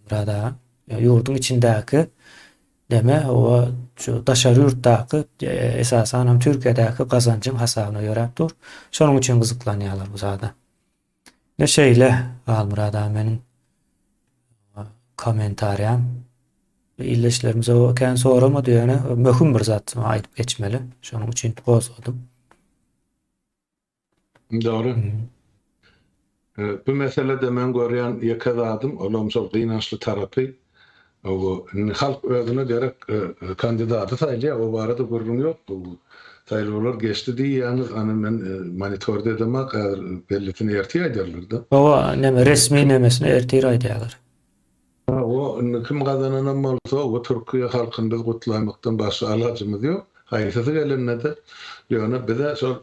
[SPEAKER 1] Murad aga, ýurduň içindäki neme o şu daşary ýurtdaky esasan hem Türkiýedäki gazanjyň hasabyna ýöräp dur. Şonuň üçin gyzyklanýarlar bu zada. Ne şeýle Halmyrat aga meniň kommentariýam. Ildeşlerimiz o kän soramady ýöne möhüm bir zat aýdyp geçmeli. Şonuň üçin gozgadym.
[SPEAKER 2] Dogry. Bu meselede men görýän ýeke zadym, olam şol gynançly tarapy, Hawa, indi halk özüne gerek kandidady saýlaýar, o barada gürrüň ýok. Bu saýlawlar geçdi diýýäňiz, ana men monitorda edemok, häzir bellisini ertir aýdarlar-da.
[SPEAKER 1] Hawa, neme resmi nemesini ertir aýdýarlar.
[SPEAKER 2] Hawa, indi kim gazananam bolsa, o Türkiýe halkyny biz gutlaýmakdan başga alajymyz ýok. Haýsysy gelende-de, ýöne bize şol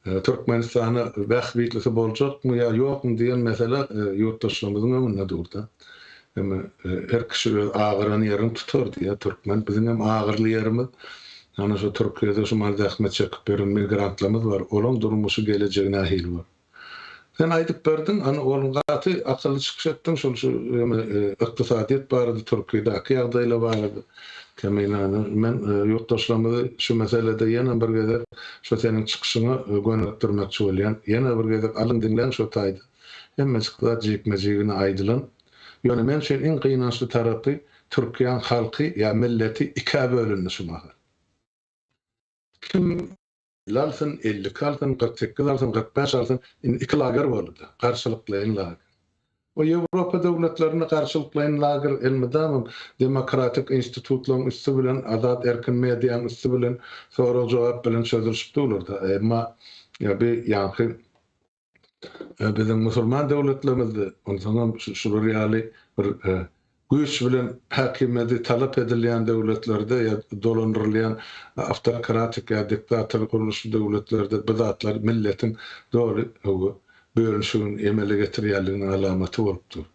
[SPEAKER 2] Türkmenistana bähbitlisi boljakmy ýa ýokmy diýen mesele ýurtdaşlarymyzyň öňünde dur-da. Indi her kişi öz agyran ýerini tutar diýýär türkmen. Biziň hem agyrly ýerimiz, ana şu Türkiýede şu mal zähmet çekip ýören migrantlarymyz bar. Olaň durmuşy, gelejegi nähili bolar? Sen aýdyp berdiň, ana ol gaty akylly çykyş etdiň şol şu ykdysadyýet barada, Türkiýedäki ýagdaýlar barada. Kemine, men ýurtdaşlarymyzy şu meselede ýene bir gezek şu seniň çykyşyňa gönükdirmekçi bolýan. Ýene bir gezek alyň diňläň şo taýda. Hemmejik zat jikme-jigine aýdylan. Ýöne men üçin iň gynançly tarapy Türkiýäň halky ýa milleti ikä bölündi şu mahal. Kim 50 alsyn, 52 alsyn, 48 alsyn, 45 alsyn, indi iki lager boldy-da, garşylyklaýyn lager. O Ýewropa döwletlerinde garşylyklaýyn lager elmydamam demokratik institutlaryň üsti bilen, azat erkin mediaň üsti bilen, sorag-jogap bilen çözülişip durlar-da. Emma bi ýaňky Biziň musulman döwletlerimizde, onsoňam şular ýaly bir güýç bilen häkimiýeti talap edilýän döwletlerde ýa dolandyrylýan awtokratik ýa diktator gurluşly döwletlerde bu zatlar milletiň doly bölünişigini emele getirýänliginiň alamaty bolup dur.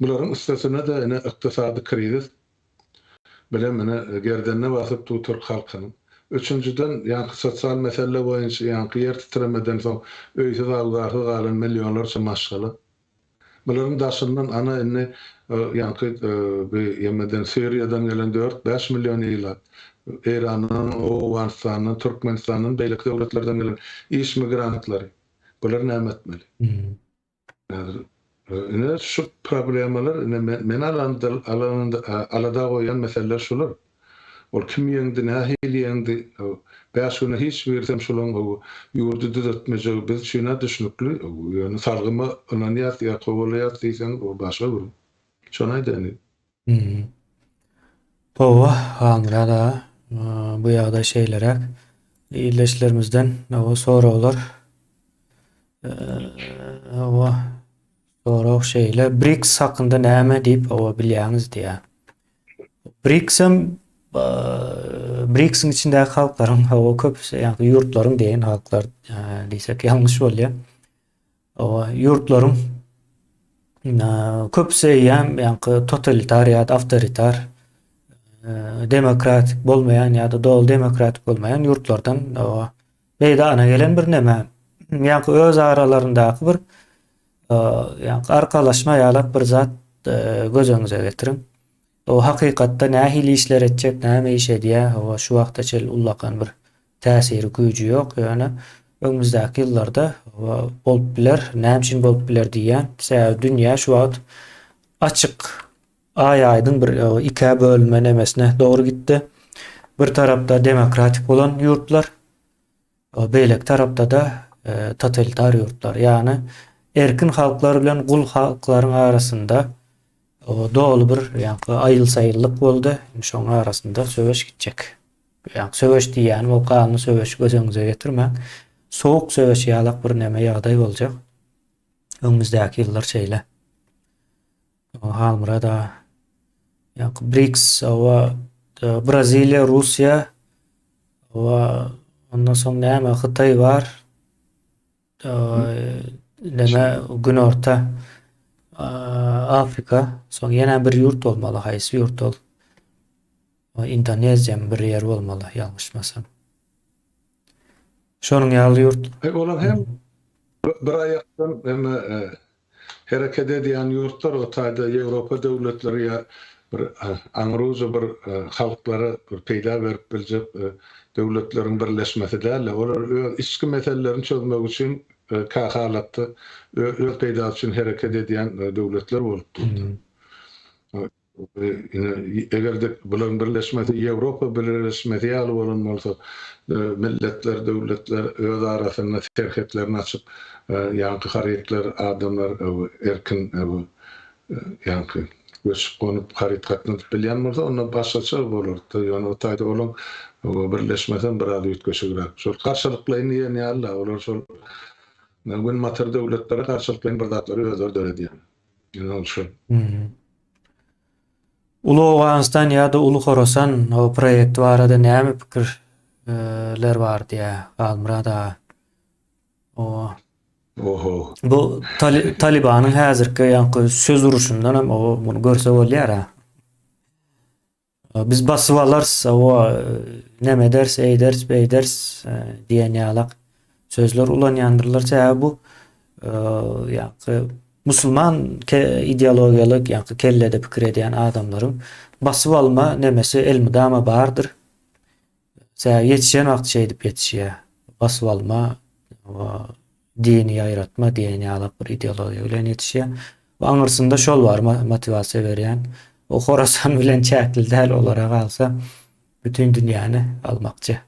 [SPEAKER 2] Bularyň üstesine-de ine ykdysady krizis Bilen ine gerdenine basyp dur türk halkynyň. Üçünjiden, ýaňky sosial mesele boýunça ýaňky ýer titremeden soň öýsüz-awzarsyz galan millionlarça maşgala. Bularyň daşyndan ana indi ýaňky bi ýemeden Siriýadan gelen dört-bäş million ilat, Eýrandan, Owganystandan, Türkmenistandan, beýleki döwletlerden gelen iş migrantlary. Bular näme etmeli? Häzir ine şu problemalar ine meni alada goýýan meseleler şular. Ol kim ýeňdi, nähili ýeňdi, bäş güne hiç birisem şulaň ýurdy düzetmejegi biz üçin-ä düşnükli, ýöne salgyma ynanýas ýa kowalaýas diýseňiz o başga gürrüň. Şony aýdaýyn.
[SPEAKER 1] Hawa, Halmyrat aga, bu ýagdaý şeýleräk. Ildeşlerimizden hawa soraglar. Hawa, sorag şeýle. BRICS hakynda näme diýip hawa bilýäňiz diýýär. BRICS hem BRICS-iň içindäki halklaryň hawa köpüsi, ýagny ýurtlaryň diýen halklar diýsek ýalňyş bolýar. Hawa, ýurtlaryň köpüsi eýýäm ýaňky totalitar ýa-da awtoritar demokratik bolmaýan ýa-da doly demokratik bolmaýan ýurtlardan hawa meýdana gelen bir neme. Ýaňky öz aralaryndaky bir ýaňky arkalaşma ýalak bir zat göz öňüňize getiriň. O hakykatda nähili işler etjek, näme iş edýär, hawa şu wagta çenli ullakan bir täsiri, güýji ýok, ýöne öňümizdäki ýyllarda hawa bolup biler. Näme üçin bolup biler diýýän, sebäbi dünýä şu wagt açyk, aý-aýdyň bir ikä bölünme nemesine dogry gitdi. Bir tarapda demokratik bolan ýurtlar, Beýleki tarapda-da totalitar ýurtlar, ýagny erkin halklar bilen gul halklaryň arasynda doly bir ýaňky aýyl-saýyllyk boldy. Indi şoň arasynda söweş gitjek. Ýaňky söweş diýýänim ol ganly söweşi göz öňüňize getirmäň. Sowuk söweş ýalak bir neme ýagdaý boljak. Öňümizdäki ýyllar şeýle. Halmyrat aga. Ýaňky BRICS, owa, Braziliýa, Russiýa, owa, ondan soň näme, Hytaý bar. Neme, Günorta Afrika, soň ýene bir ýurt bolmaly, haýsy ýurt ol? Indoneziýa bir ýer bolmaly, ýalňyşmasam. Şonuň ýaly ýurt.
[SPEAKER 2] Olar hem bir aýakdan hem Hereket edýän ýurtlar o taýda Ýewropa döwletleri ýa bir aňrujy bir halklara bir peýda berip biljek döwletleriň birleşmesi däl-de, olar öz içki meselelerini çözmek üçin kähalatda öz peýdasy üçin hereket edýän döwletler bolup durdy. Ine, eger-de bularyň birleşmesi Ýewropa Birleşmesi ýaly bolan bolsa, milletler, döwletler öz arasynda serhetlerini açyp, ýaňky harytlar, adamlar erkin ýaňky göçüp-gonup, haryt gatnadyp bilýän bolsa, onda başgaça bolardy. Ýöne o taýda olaň birleşmesem biraz üýtgeşigräk. Şol garşylyklaýyn diýen ýaly-da, olar şol Günbatar döwletlere garşylyklaýyn bir zatlary özleri döredýär. Ine ol şol.
[SPEAKER 1] Uly Owganystan ýa-da Uly Horasan o proýekti barada näme pikirler bar diýä Halmyrat aga. O
[SPEAKER 2] Oho.
[SPEAKER 1] Bu Talibanyň häzirki ýaňky söz uruşyndan hem o muny görse bolýar ha. Biz basyp alarys, o neme ederis, eýderis, beýderis diýen ýalak sözler ulanýandyrlar. Sebäbi bu ýaňky. Musulman ideologiýaly ýaňky kellede pikir edýän adamlaryň basyp alma nemesi elmydama bardyr. Sebäbi ýetişen wagty şeýdip ýetişýär. Basyp alma, dini ýaýratma diýen ýalak bir ideologiýa bilen ýetişýär. We aňyrsynda şol bar motiwasiýa berýän. O Horasan bilen çäkli däl olara galsa bütin dünýäni almakçy.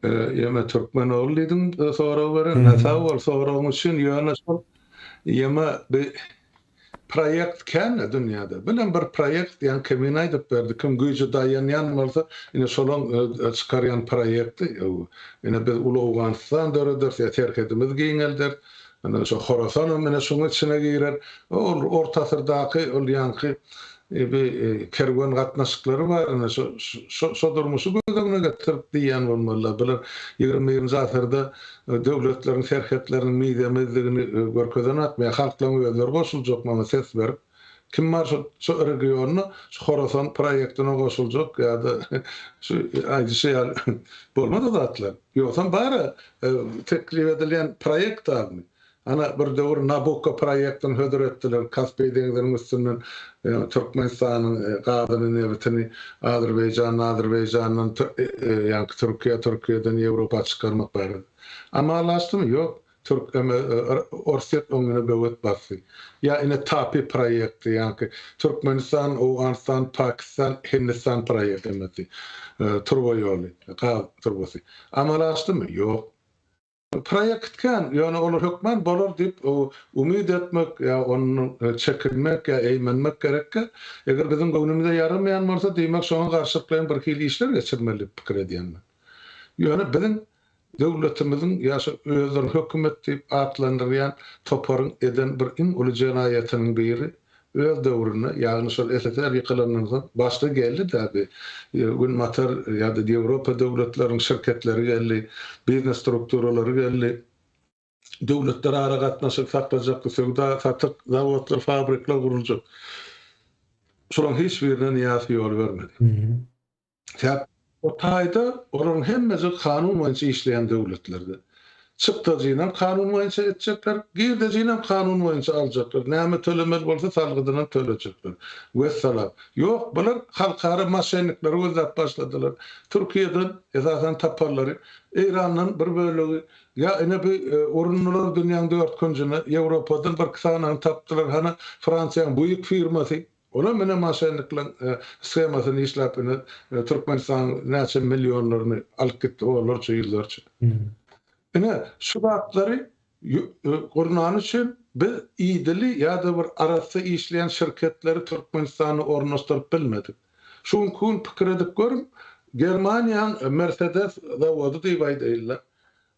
[SPEAKER 2] Ýeme türkmen ogly diýdiň sorag beren. Sag bol soragyň üçin. Ýöne şol ýeme bi proýekt kän-de dünýäde. Bilem bir proýekt ýaňy kimin aýdyp berdi. Kim güýje daýanýan bolsa ine şolaň çykarýan proýekti. Ine biz uly Owganystan dörederis ýa serhedimizi giňelderis. Ine şo Horasanam ine şuň içine girer. Ol orta asyrdaky ol ýaňky bir kerwen gatnaşyklary bar ine şo şo şo durmuşy göz öňüne getirip diýýän bolmalylar. Bular 21-nji asyrda döwletleriň serhetleriniň mizemezdigini görkezenokmy ýa halklaryň özleri goşuljakmy oňa ses berip. Kim bar şo şo regionda şu Horasan proýektine goşuljak ýa-da şu aýdyşy ýaly bolmaz o zatlar. Ýogsam bar-a teklip edilýän proýekt azmy? Ana, bir döwür Nabukko proýektini hödür etdiler, Kaspi deňziniň üstünden Türkmenistanyň gazyny, nebitini Azerbaýjana, Azerbaýjandan ýaňky Türkiýä, Türkiýeden Ýewropa çykarmak barada. Amalaşdymy? Ýok. Türk Orsýet oňuna böwet basdy. Ýa ine TAPI proýekti, ýaňky Türkmenistan, Owganystan, Pakistan, Hindistan proýekti, turba ýoly, gaz turbasy. Amalaşdymy? Ýok. Proýekt kän, ýöne olar hökman bolar diýip umyt etmek ýa ondan çekinmek ýa eýmenmek gerekkä. Eger biziň göwnümize ýaramaýan bolsa, diýmek şoňa garşylyklaýyn bir hili işler geçirmeli diýip pikir edýän men. Ýöne biziň döwletimiziň ýa şo özlerini hökümet diýip atlandyrýan toparyň eden bir iň uly jenaýatynyň biri Öz döwründe, ýagny şol SSR ýykylandan soň, başda geldi-dä bi Günbatar ýa-da Ýewropa döwletleriniň şirketleri geldi, biznes strukturalary geldi. Döwletler ara gatnaşyk saklajakdy, söwda, satyk, zawodlar, fabrikler guruljak. Şolaryň hiç birine Nyýazow ýol bermedi. Sebäp o taýda olaryň hemmesi kanun boýunça işleýän döwletlerde. Çykdajynam kanun boýunça etjekler, girdejinem kanun boýunça aljaklar, näme tölemeli bolsa salgydynam tölejekler. Wessalam. Ýok, bular halkara moşennikleri gözläp başladylar. Türkiýeden esasan taparlary, Eýrandan bir bölegi, ýa ine bi urundylar dünýäň dört künjüne, Ýewropadan birki sanyny tapdylar, hany Fransiýaň buýuk firmasy, Olam ine moşennikleň shemasyny işläp ine Türkmenistanyň näçe millionlaryny alyp gitdi onlarça ýüzlerçe. Ine şu zatlary gurnany üçin biz idili ýa-da bir arassa işleýän şirketleri Türkmenistanda ornaşdyryp bilmedik. Şu günki gün pikir edip görüň Germaniýaň Mersedes zawody diýip aýdaýynlar.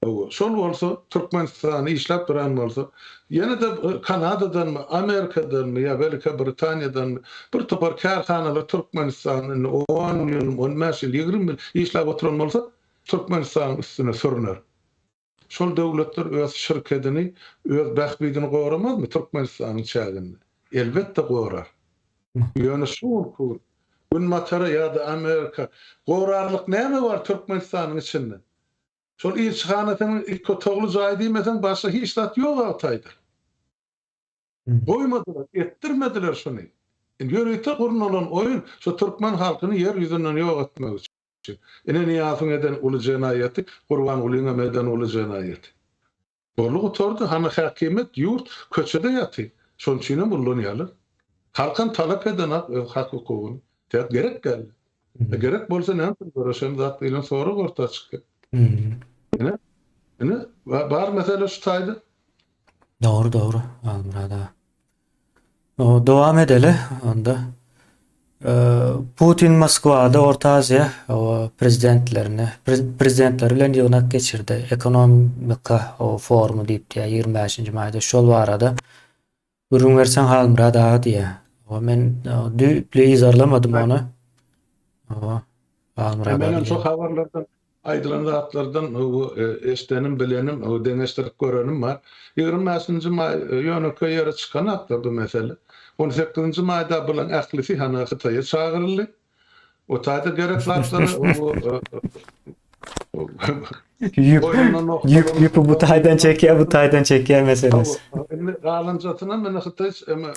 [SPEAKER 2] Hawa, şol bolsa, Türkmenistanda işläp duran bolsa, ýene-de Kanadadanmy, Amerikadanmy ýa belki Britaniýadanmy bir topar kärhanalar Türkmenistanda indi on ýyl, on bäş ýyl, 20 ýyl işläp oturan bolsa, Türkmenistanyň üstüne sürüner. Şol döwletler öz şirkedini, öz bähbidini goramazmy Türkmenistanyň çäginde? Elbetde gorar. Ýöne şu günki gün Günbatara ýa-da Amerika gorarlyk näme bar Türkmenistanyň içinde? Şol ilçihanasynyň iki otagly jaýy diýmeseň başga hiç zat ýok Agtaýda. Goýmadylar, etdirmediler şuny. Indi ýörite gurnalan oýun şu türkmen halkyny ýer ýüzünden ýok etmek üçin. Ine Nyýazowyň eden uly jenaýaty, Gurbangulyňam eden uly jenaýaty. Boldy gutardy, hany häkimiýet, ýurt köçede ýaty. Şonuň üçinem ullanýarlar. Halkam talap edenak öz hak hukugyny. Sebäp gerek däldi. Gerek bolsa näme üçin göreşen zat diýlen sorag orta çykýar. Ine, ine bar mesele şu taýda.
[SPEAKER 1] Dogry dogry Halmyrat aga. Dowam edeli onda. Putin Moskwada Orta Aziýa prezidentlerini prezidentleri bilen ýygnak geçirdi. Ekonomika forumy diýip diýýär 25-nji maýda şol barada gürrüň berseň Halmyrat aga diýýär. Men düýpli yzarlamadym ony.
[SPEAKER 2] Halmyrat aga. Menem şo habarlardan Aýdylan zatlardan eşdenim, bilenim, deňeşdirip görenim bar. 25-nji maý ýönekeý ýere çykanakdyr bu mesele. On sekizinji maýda bulaň ählisi hana Hytaýa çagyryldy. O taýda gerek zatlary.
[SPEAKER 1] Ýüp, ýüp, ýüpi bu taýdan çekýär, bu taýdan çekýär meselesi.
[SPEAKER 2] Indi galynjasynam indi Hytaý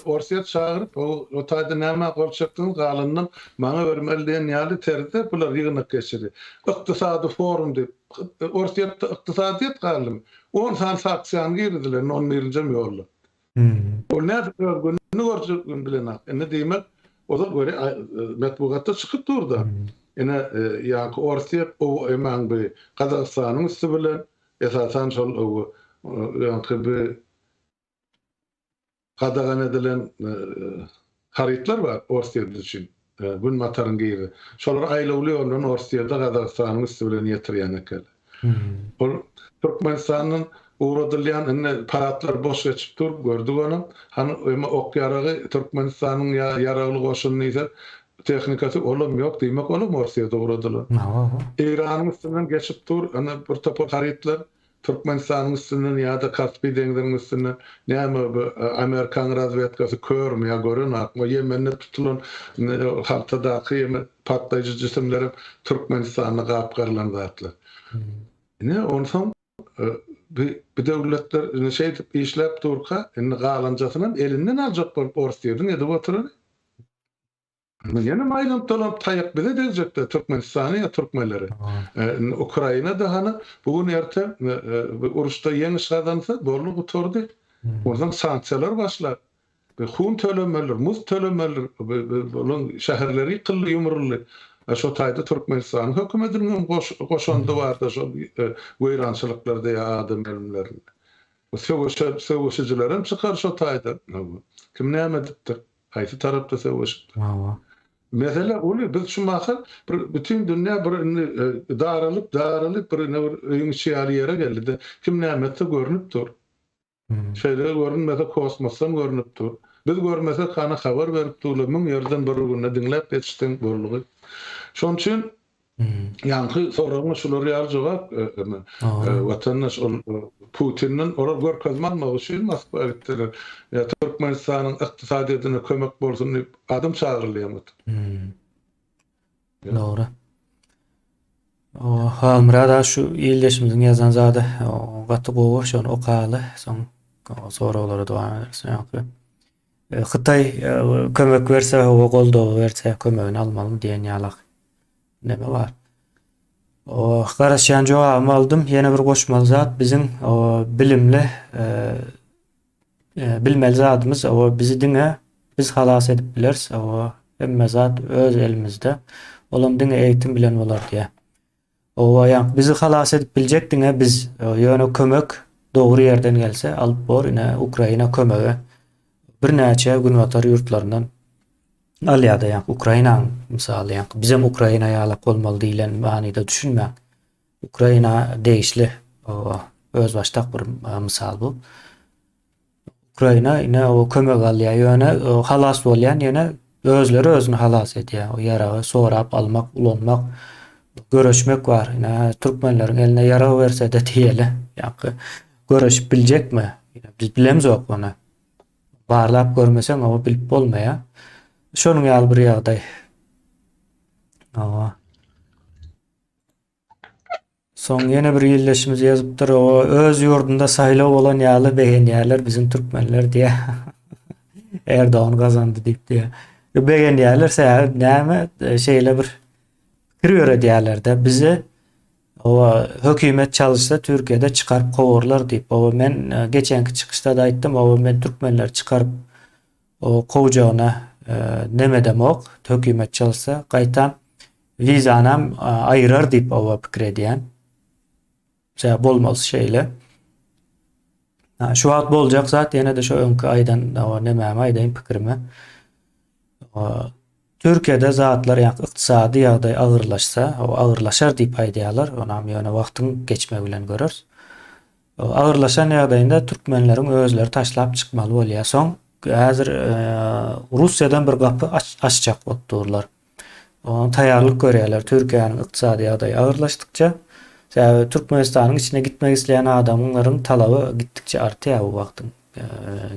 [SPEAKER 2] Orsýet çagyryp, o taýda nämä gol çekdiňiz, galanynam maňa bermeli diýen ýaly terzde bular ýygnak geçirdi. Ykdysady forum diýip, Orsýetde ykdysadyýet galdymy? On sany sanksiýany girizdiler, indi on birinjem ýolda. Ol nädip öz gününi görjegini bilenok. Indi diýmek, ozal göri metbugatda çykyp dur-da. Ine, ýaňky Orsýet o emäň bi Gazagystanyň üsti bilen, esasan şol ýaňky bi gadagan edilen harytlar bar Orsýet üçin, Günbataryň giri. Şolary aýlawly ýoldan Orsýete Gazagystanyň üsti bilen ýetirýän ekenler. Ol Türkmenistandan ugradylýan indi paradlar boş geçip dur, gördük ony. Hany emma ok-ýaragy Türkmenistanyň ýa ýaragly goşuny diýsek, tehnikasy olam ýok, diýmek olam Orsýete ugradylan. Eýranyň üstünden geçip dur, indi bir topar harytlar Türkmenistanyň üstünden ýa-da Kaspi deňziniň üstünden näme bu Amerikan razwedkasy körmi ýa görenakmy Ýemende tutulan haltadaky ýeme partlaýjy jisimlerem Türkmenistanda gapgarylan zatlar. Ine onsoň bi bi döwletler indi şeýdip işläp durka indi galanjasynam elinden aljak bolup Orsýediň edip oturany. Ýene aýlanyp dolanyp taýak bize degjekdä Türkmenistana ýa türkmenlere. Indi Ukrainada hany bu gün erte bu uruşda ýeňiş gazansa boldy gutardy. Onsoň sanksiýalar başlar. Hun tölemelidir, muzd tölemelidir. Olaň şäherleri ýykyldy, ýumruldy. Şo taýda Türkmenistanyň hökümetiniň hem goşandy barda şol weýrançylyklarda ýa adam ölümlerinde. Söweşe söweşijilerem çykar şo taýda. Kim näme edipdir? Haýsy tarapda söweşipdir?
[SPEAKER 1] Hawa.
[SPEAKER 2] Mesele uly. Biz şu mahal bir bütin dünýä bir indi daralyp, daralyp bir ine bir öýüň içi ýaly ýere geldi-de, kim näme etse görnüp dur. Şeýle görünmese kosmosdan görnüp dur. Biz görmesek hany habar berip durlar, müň ýerden bir günde diňläp ýetişseň boldugy. Şonuň üçin Ýaňky soragyňa şular ýaly jogap watandaş ol Putinden olar görkezme almak üçin Moskwa gitdiler. Ýa Türkmenistanyň ykdysadyýetine kömek bolsun diýip adam çagyrylýarmy?
[SPEAKER 1] Dogry. O Halmyrat aga şu ildeşimiziň ýazan zady gaty gowy şony okaly soň soraglara dowam ederis. Ýaňky Hytaý kömek berse, hawa goldaw berse kömegini almalymy diýen ýalak neme bar. O garaşýan jogabymy aldym. Ýene bir goşmaly zat biziň o bilimli e, bilmeli zadymyz o bizi diňe biz halas edip bileris. O hemme zat öz elimizde. Olam diňe eğitim bilen bolar diýýär. Owa ýaňky bizi halas edip biljek diňe biz. Ýöne kömek dogry ýerden gelse alyp bor ine Ukraina kömege birnäçe günbatar ýurtlaryndan alýada ýaňky Ukrainaň mysaly ýaňky bizem Ukraina ýalak bolmaly diýlen manyda düşünmäň. Ukraina degişli owa özbaşdak bir mysal bu. Ukraina ine o kömek alýar, ýöne halas bolýan ýene özleri özüni halas edýär. O ýaragy sorap almak, ulanmak, göreşmek bar. Ine türkmenleriň eline ýarag berse-de diýeli, ýa-da göreşip biljekmi? Biz bilemzok ony. Barlap görmeseň o bilip bolmaýar. Şonuň ýaly bir ýagdaý. Hawa. Soň ýene bir ildeşimiz ýazypdyr, o öz ýurdunda saýlaw bolan ýaly begenýärler biziň türkmenler diýä. Erdogan gazandy diýip diýä. Begenýärler sebäbi näme e, şeýle bir pikir ýöredýärler-de bizi o hökümet çalyşsa Türkiýede çykaryp kowarlar diýip. O men e, geçenki çykyşda-da aýtdym, o men türkmenleri çykaryp o kowjagyna e, nemedemok, hökümet çalyşsa gaýtam Wizanam aýyrar diýip oba pikir edýän. Sebäbi bolmalysy şeýle. Şu wagt boljak zat ýene-de şu öňki aýdan nemämi aýdaýyn pikirimi. Türkiýede zatlar ýa ykdysady ýagdaý agyrlaşsa, o agyrlaşar diýip aýdýarlar. Onam ýöne wagtyň geçmegi bilen göreris. Agyrlaşan ýagdaýynda türkmenleriň özleri taşlap çykmaly bolýar. Soň häzir Russiýadan bir gapy açjak bolup durlar. Oňa taýýarlyk görýärler. Türkiýäniň ykdysady ýagdaýy agyrlaşdykça, sebäbi Türkmenistanyň içine gitmek isleýän adamlaryň talaby gitdikçe artýar bu wagtyň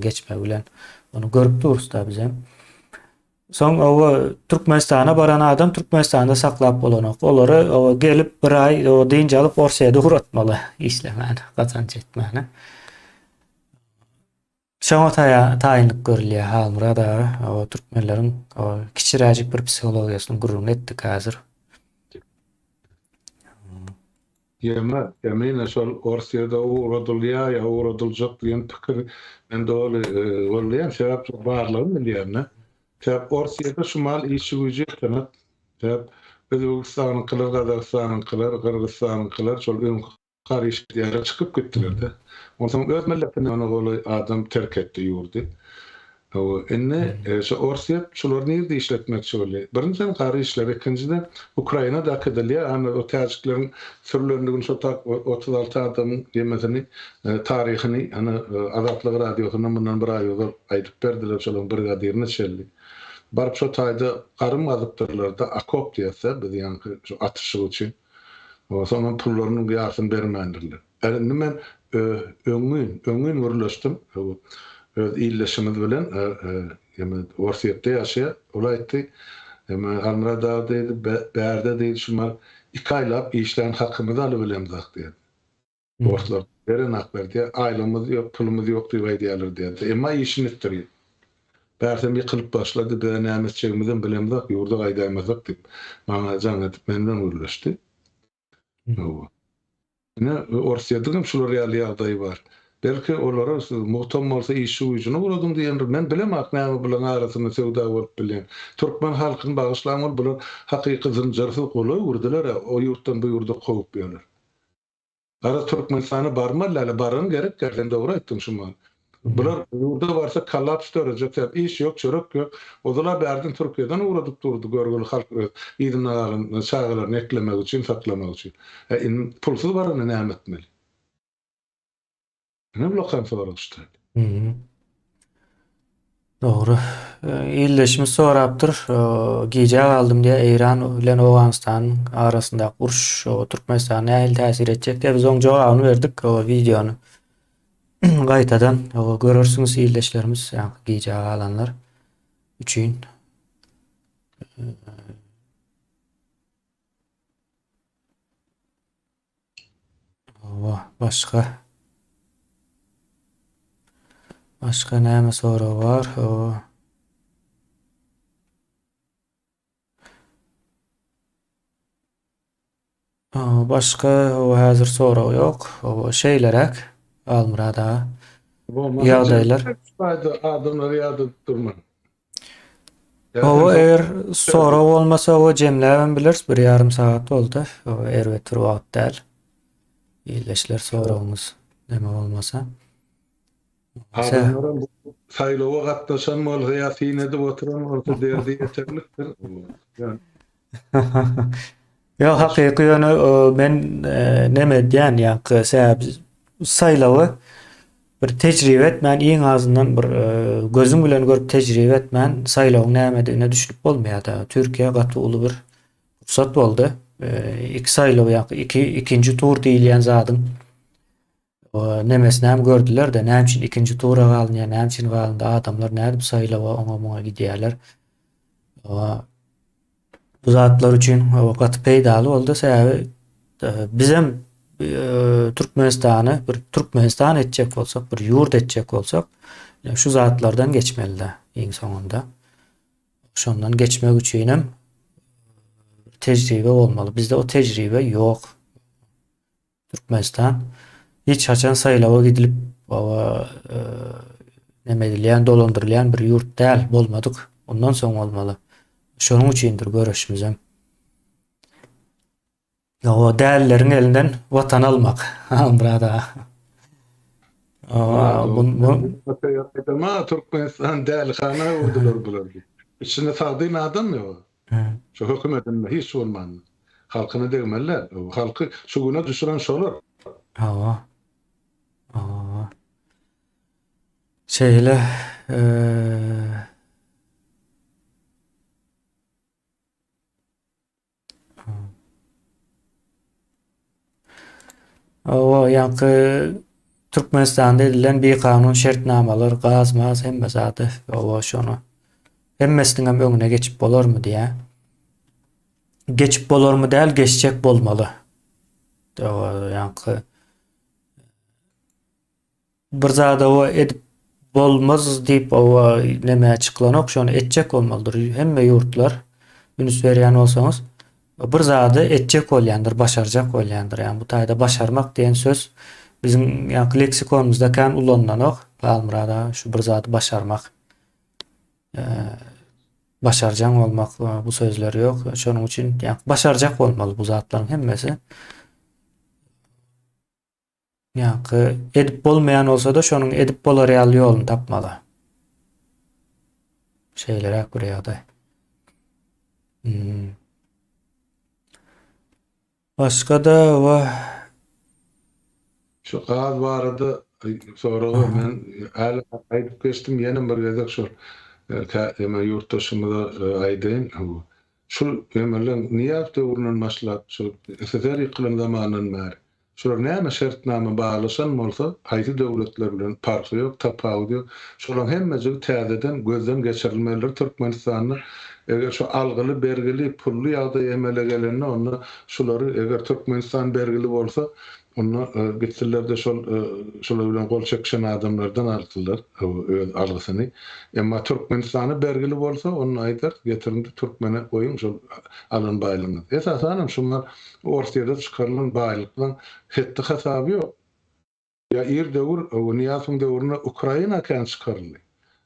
[SPEAKER 1] geçmegi bilen. Ony görüp durus-da bizem. Soň oba Türkmenistana baran adam Türkmenistanda saklap bolanok. Olary oba gelip bir aý oba dynç alyp Orsýete ugratmaly işlemäne, gazanç etmäne. Şoňa taýynlyk görülýär Halmyrat aga. Oba türkmenleriň oba kiçiräjik bir psihologiýasyny gürrüň etdik häzir.
[SPEAKER 2] Ýöne ýemine şol Orsýede ugradylýar ýa ugradyljak diýen pikir men doly goldaýan sebäp şol barlygyny bilýän-de. Sebäp Orsýede şu mal işçi güýji ýetenek. Sebäp Özbegistanyňkylar, Gazagystanyňkylar, Gyrgyzystanyňkylar şol öňki gar işledýänler çykyp gitdiler-de. Onsoň öz milletine ona golaý adam terk etdi ýurdy. Hawa, indi şu Orsýet şulary nirde işletmekçi bolýar? Birinjiden gar işleri, ikinjiden Ukraina-da äkidilýär, ana o täjikleriň sürlendigini şo tak 36 adamyň ýemesini, taryhyny ana Azatlyk radiosynda mundan bir aý ozal aýdyp berdiler şolaryň brigadirine çenli. Baryp şo taýda garym gazypdyrlar-da, okop diýýäs-dä biz ýaňky şu atyşyk üçin. Soňam pullarynyň ýarsyny bermändirler. Indi men öňňin, öňňin gürleşdim öz ildeşimiz bilen, ýa Orsýetde ýaşaýar. Ol aýtdy, ýa Halmyrat aga diýdi, bärde diýdi, şu mal iki aýlap işlän hakymyzy alybilemzok diýdi. Orslar berenaklar diýýär, aýlygymyz ýok, pulumyz ýok diýip aýdýarlar diýdi. Emma işini etdirýär. Bärsem ýykylyp başlady, bize näme etjegimizem bilemzok, ýurda gaýdaýmasak diýip, maňa jaň edip, men bilen gürleşdi. Hawa. Ine, Orsýetiňem şular ýaly ýagdaýy bar. Belki, olara siz mugtam bolsa işçi güýjüni ugradyn diýendir. Men bilemok näme bulaň arasynda söwda bolup bilýän. Türkmen halkyny bagyşlaň ol bular hakyky zynjyrsyz gula öwürdiler-ä, o ýurtdan bu ýurda kowup ýörler. Garaz Türkmenistana barmaly däl, baran gerek däl, sen dogry aýtdyň şumal. Bular ýurda barsa kollaps dörejek sebäp iş ýok çörek ýok. Ozala bärden Türkiýeden ugradyp durdy görgüli halk öz yzynda galan çagalaryny eklemek üçin saklamak üçin. E indi pulsuz baranda näme etmeli? Ine bulakan sorag şuda.
[SPEAKER 1] Dogry. Ildeşimiz sorapdyr, gijä galdym diýýär, Eýran bilen Owganystanyň arasyndaky uruş Türkmenistana nähili täsir etjek diýýär. Biz oň jogabyny berdik, o wideony gaýtadan görersiňiz ildeşlerimiz, ýaňky gijä galanlar üçin. Hawa, başga. Başga näme sorag bar? Hawa. Başga hawa häzir sorag ýok. Hawa, şeýleräk Halmyrat aga. Ýagdaýlar.
[SPEAKER 2] Adamlary ýadadyp durma.
[SPEAKER 1] Hawa, eger sorag bolmasa, hawa jemläbem bileris. Bir ýarym sagat boldy. Hawa, erbet bir wagt däl. Ildeşler soragyňyz näme bolmasa.
[SPEAKER 2] Adamlaram saýlawa gatnaşan bolsa ýa syn edip oturan bolsa derdi ýeterlikdir.
[SPEAKER 1] Ýok, hakyky ýöne men neme edýän ýaňky sebäbi saýlawy bir tejribe etmän iň azyndan bir gözüň bilen görüp tejribe etmän saýlawyň nämedigine düşünip bolmaýar-da. Türkiýe gaty uly bir pursat boldy. Iki saýlaw ýaňky iki ikinji tur diýilýän zadyň nemesini hem gördüler-de, näme üçin ikinji tura galynýar, näme üçin galyndy, adamlar nädip saýlawa oňa-muňa gidýärler. Bu zatlar üçin gaty peýdaly boldy, sebäbi bizem Türkmenistany bir Türkmenistan etjek bolsak, bir ýurt etjek bolsak, şu zatlardan geçmeli-de iň soňunda. Şondan geçmek üçin hem tejribe bolmaly. Bizde o tejribe ýok. Türkmenistan hiç haçan saýlawa gidilip baba neme edilýän, dolandyrylýan bir ýurt däl, bolmadyk. Ondan soň bolmaly. Şonuň üçindir göreşimizem. O dälleriň elinden watan almak. Halmyrat aga.
[SPEAKER 2] Bu bu Türkmenistan dälihana öwürdiler bular. Içinde sagdyn adam ýok. Şu hökümetinde hiç bolmanda. Halkyna degmeli däl. Halky şu güne düşüren şolar.
[SPEAKER 1] Hawa. Hawa. Şeýle eee Hawa, ýaňky Türkmenistanda edilen bikanun şertnamalar, gaz-maz hemme zady, hawa şony. Hemmesiniňem öňüne geçip bolarmy diýýär. Geçip bolarmy däl, geçjek bolmaly. Ýaňky bir zada o edip bolmaz diýip owa neme çykylanok, şony etjek bolmalydyr. Hemme ýurtlar üns berýän bolsaňyz bir zady etjek bolýandyr, başarjak bolýandyr. Ýagny bu taýda başarmak diýen söz biziň ýaňky leksikonymyzda kän ulanylanok. Halmyrat aga şu bir zady başarmak. Başarjaň bolmak bu sözler ýok. Şonuň üçin ýa başarjak bolmaly bu zatlaryň hemmesi. Ýa-ki edip bolmaýan bolsa-da şonuň edip bolar ýaly ýoluny tapmaly. Şeýleräk bir ýagdaý. Hmm. Başga-da wa
[SPEAKER 2] Şu gaz barada soragy men häli aýdyp geçdim, ýene bir gezek şol eme ýurtdaşymyza aýdaýyn. Şu emelen Nyýazow döwründen başlap, şu SSR ýykylan zamandan bäri şular näme şertnama baglaşan bolsa, haýsy döwletler bilen parhy ýok, tapawudy ýok, şolaryň hemmejigi täzeden gözden geçirilmelidir Türkmenistanda. Eger şu algyly-bergili, pully ýagdaý emele gelende, onda şulary eger Türkmenistan bergili bolsa, Onda gitsinler-de şol şular bilen gol çekişen adamlardan alsynlar öz algysyny. Emma Türkmenistana bergili bolsa, onda aýdar, getiriň-de türkmene goýuň şol alan baýlygyňyzy. Esasanam şunlar Orsýede çykarylan baýlyklaň hetdi-hasaby ýok. Ýa ir döwür, Nyýazowyň döwründe Ukraina kän çykaryldy.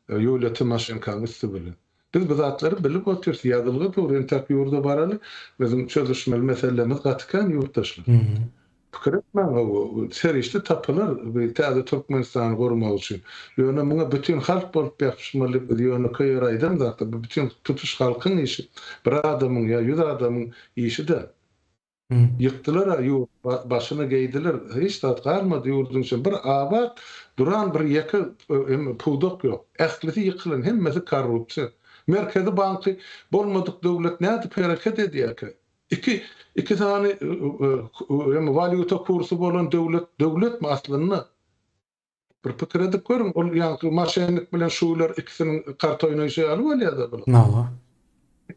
[SPEAKER 2] Ýuliýa Timoşenkanyň üsti bilen. Biz bu zatlary bilip otyrys, ýazylgy dur, entäk ýurda baraly, biziň çözüşmeli meselelerimiz gaty kän ýurtdaşlar. Pikir etmäň, hawa, serişde tapylar bu täze Türkmenistany gurmak üçin. Ýöne muňa bütin halk bolup ýapyşmaly, biz ýönekeý ýer aýdan zatlar, bu bütin tutuş halkyň işi, bir adamyň ýa ýüz adamyň işi däl. Ýykdylar-a ýurdy, başyna geýdiler, hiç zat galmady ýurduň içinde, bir abat duran bir ýeke pudak ýok. Ählisi ýykylan, hemmesi korrupsiýa. Merkezi banky bolmadyk döwlet nädip hereket edýärkä? Iki, iki sany walýuta kursy bolan döwlet döwletmi aslynda? Bir pikir edip görüň, ol ýaňky moşennik bilen şular ikisiniň karta oýnaýşy ýaly bolýar-da bular.
[SPEAKER 1] Hawa.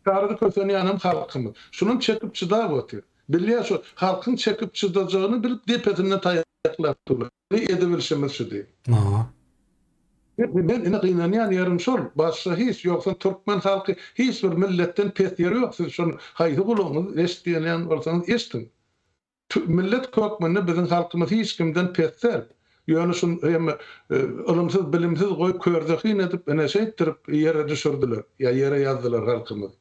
[SPEAKER 2] Arada kösenýänem halkymyz. Şunam çekip çydap otyr. Bilýär şu halkyň çekip çydajagyny bilip depesinden taýaklap durlar. Ne edebilşimiz şu diýip.
[SPEAKER 1] Hawa.
[SPEAKER 2] Men ine gynanýan ýerim şol. Başga hiç, ýogsam türkmen halky hiç bir milletden pes ýeri ýok. Siz şony haýsy gulagyňyz eşitýän bolsaňyz eşdiň. Millet hökmünde biziň halkymyz hiç kimden pes däl. Ýöne şun hem ylymsyz bilimsiz goýup körzehin edip ine şeýtdirip ýere düşürdiler ýa ýere ýazdylar halkymyzy.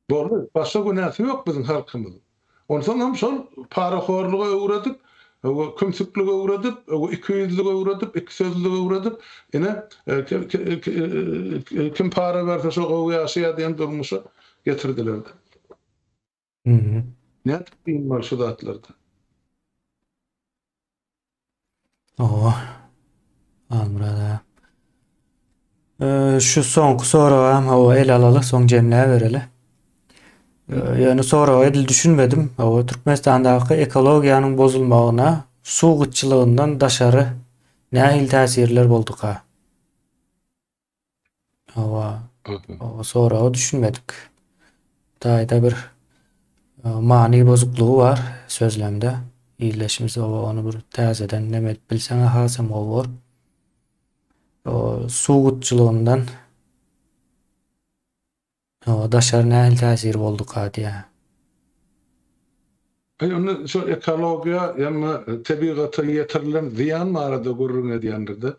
[SPEAKER 2] Boldy. Başga günäsi ýok biziň halkymyzyň. Onsoňam şol parahorluga öwredip, kümsüklige öwredip, ikiýüzlüge öwredip, ikisözlülige öwredip, ine kim para berse şo gowy ýaşaýar diýen durmuşa getirdiler-de. Nädip dynmaly şu zatlardan?
[SPEAKER 1] Owa. Halmyrat aga. Şu soňky soragam hawa ele alaly, soň jemläbereli. Ýöne soraga edil düşünmedim. Hawa, Türkmenistandaky ekologiýanyň bozulmagyna suw gytçylygyndan daşary nähili täsirler bolduka? Hawa. O soraga düşünmedik. Taýda bir e, many bozuklygy bar sözlemde. Ildeşimiz oba ony bir täzeden neme edip bilseň hasam gowy bor. O suw gytçylygyndan Hawa, daşary nähili täsiri bolduka diýýär.
[SPEAKER 2] Aý onda şo ekologiýa ýa-da tebigata ýetirilen zyýan barada gürrüň edýändir-de.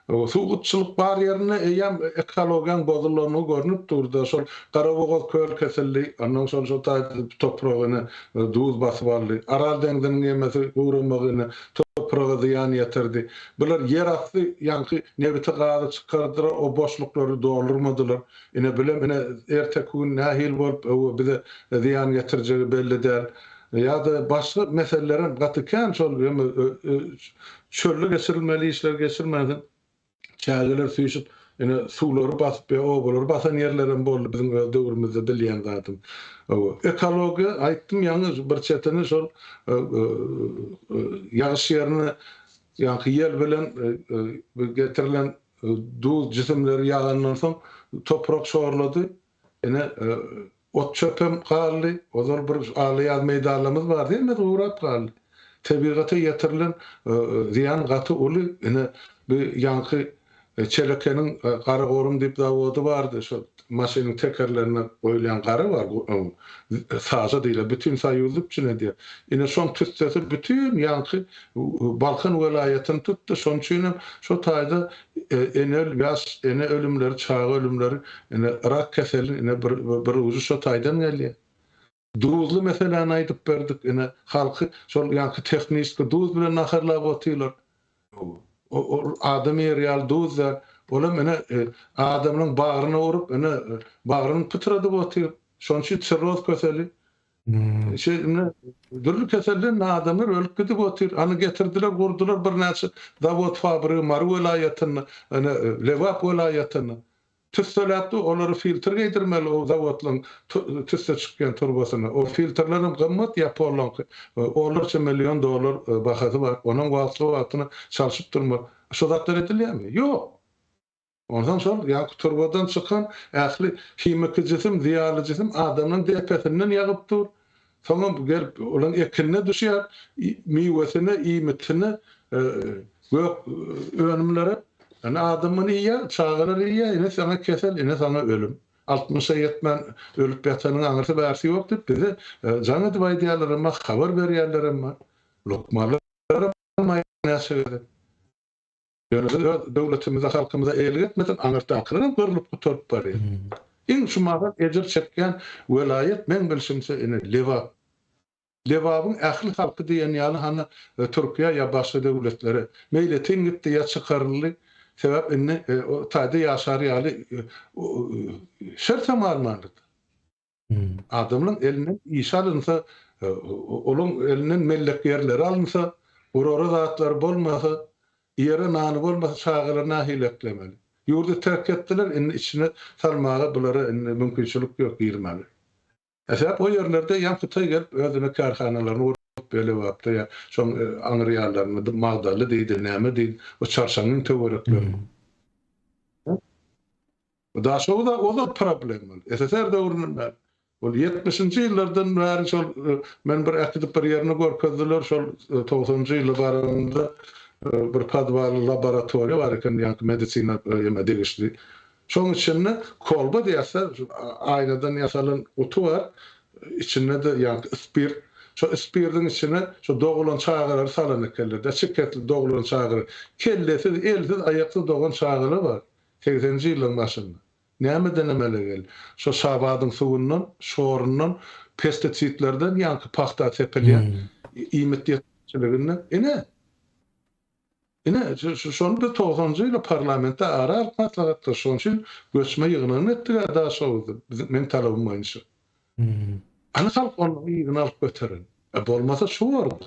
[SPEAKER 2] Suw gytçylyk bar ýerinde eýýäm ekologiýaň bozulanyny görnüp dur-da. Şol Garabogaz köl kesildi, ondan soň şo taýda topragy ine duz basyp aldy. Aral deňziniň ýemesi guramagy ine topraga zyýan ýetirdi. Bular ýerasty ýaňky nebiti gazy çykardylar, o boşluklary doldurmadylar. Ine bilem ine erteki gün nähili bolup öwe bize zyýan getirjegi belli däl. Ýa-da başga meselelerem gaty kän şol ýöne çölde geçirilmeli işler geçirmänsoň çägeler süýşüp ine suwlary basyp ýa obalary basan ýerlerem boldy biziň öz döwrümizde bilýän zadym. Hawa ekologiýa aýtdym ýaňy bir çetini şol ýagyş ýerine ýaňky ýel bilen getirilen. duz jisimleri ýagandan soň toprak şorlady. Ine, ot-çöpem galdy. Ozal bir ala-ýaz meýdanlarymyz bardy, hemmesi gurap galdy. Tebigata ýetirilen zyýan gaty uly. Ine, bu ýaňky Çelekeniň Garagorum diýip zawody bardy, şo maşynyň tekerlerine goýulýan gara bar, saža diýilýär, bütin Soýuzy üpjün edýär. Ine, şoň tüssesi bütin ýaňky Balkan welaýatyny tutdy, şonuň üçinem şo taýda ene ýaş ene ölümleri, çaga ölümleri, ine, rak keseliniň ine bir bir ujy şo taýdan gelýär. Duzly meseläni aýdyp berdik, ine, halky şol ýaňky tehniçki duz bilen naharlap otyrlar. Ol adam iýer ýaly duz däl. Olam ine, adamlaryň bagryna urup, ine, bagryny pytradyp otyr. Şonuň üçin sirroz keseli. Şeý, ine, dürli keselden adamlar ölüp gidip otyr. Hany getirdiler, gurdular birnäçe zawod-fabrigi Mary welaýatynda, ine, Lebap welaýatynda. Tüsseläp dur, olary filtr geýdirmeli o zawodlaryň tüsse çykýan turbasyna. O filtrlerem gymmat ýaponlaryňky. Onlarça million dollar bahasy bar. Onam wagtly-wagtyna çalşyp durmaly. Şo zatlar edilýärmi? Ýok. Onsoň şol ýaňky turbadan çykan ähli himiki jisim, zyýanly jisim adamlaryň depesinden ýagyp dur. Soňam gelip olaň ekinine düşýär, miwesine, iýmitine, gök önümlere. Ine adam muny iýýär, çagalar iýýär, ine saňa kesel, ine saňa ölüm. Altmyşa ýetmän ölüp ýatanyň aňyrsy bärsi ýok diýip bize jaň edip aýdýarlaram bar, habar berýärlerem bar. Lukmanlaram aýdýar näçe gezek. Ýöne biz öz döwletimize, halkymyza eýelik etmesek, aňyrdakylaram gyrlyp gutaryp barýar. Iň şu mahal ejir çekýän welaýat meň bilşimçe ine Lebap. Lebabyň ähli halky diýen ýaly hany Türkiýä ýa başga döwletlere meýletin gitdi ýa çykaryldy. Sebäp indi o taýda ýaşar ýaly şertem galmandyr. Adamlaň elinden iş alynsa, olaň elinden mellek ýerleri alynsa, gurara zatlary bolmasa, iýere nany bolmasa çagalary nähili eklemeli? Ýurdy terk etdiler, indi içine salmaga bulara indi mümkinçilik ýok girmäge. Sebäp o ýerlerde ýa hytaý gelip özüne kärhanalaryny gurup Lebapda ýa şoň aňry ýanlarynda Magdanly diýdi, näme diýdi, o Çarşaňňyň töwereklerinde. Daşoguz ozal problem boldy. SSR döwründen bäri. Ol ýetmişinji ýyllardan bäri şol men bir äkidip bir ýerini görkezdiler, şol togsanynjy ýyla baranymda bir podwal laboratoriýa bar eken, ýaňky medisina ýeme degişli. Şoň içinde kolba diýýäs-de, aýnadan ýasalan guty bar, içinde-de ýaňky spirt. Şo spirdiň içine şo dogulan çagalary salan ekenler-de, şikesli dogulan çagalar. Kellesiz, elsiz, aýaksyz dogan çagalar bar. Segseninji ýyllaryň başynda. Nämeden emele geldi? Şo Şabadyň suwundan, şorundan, pestisidlerden, ýaňky pagta sepilýän iýmit ýetmezçiliginden. Ine! Ine, şony biz togsanynjy ýylda parlamentde ara alyp maslahatlaşdyk. Şonuň üçin göçme ýygnagyny etdik-ä Daşoguzda, biziň, meň talabym boýunça. Hany halk onuň yzyny alyp göteren? E, bolmasa şu bordy.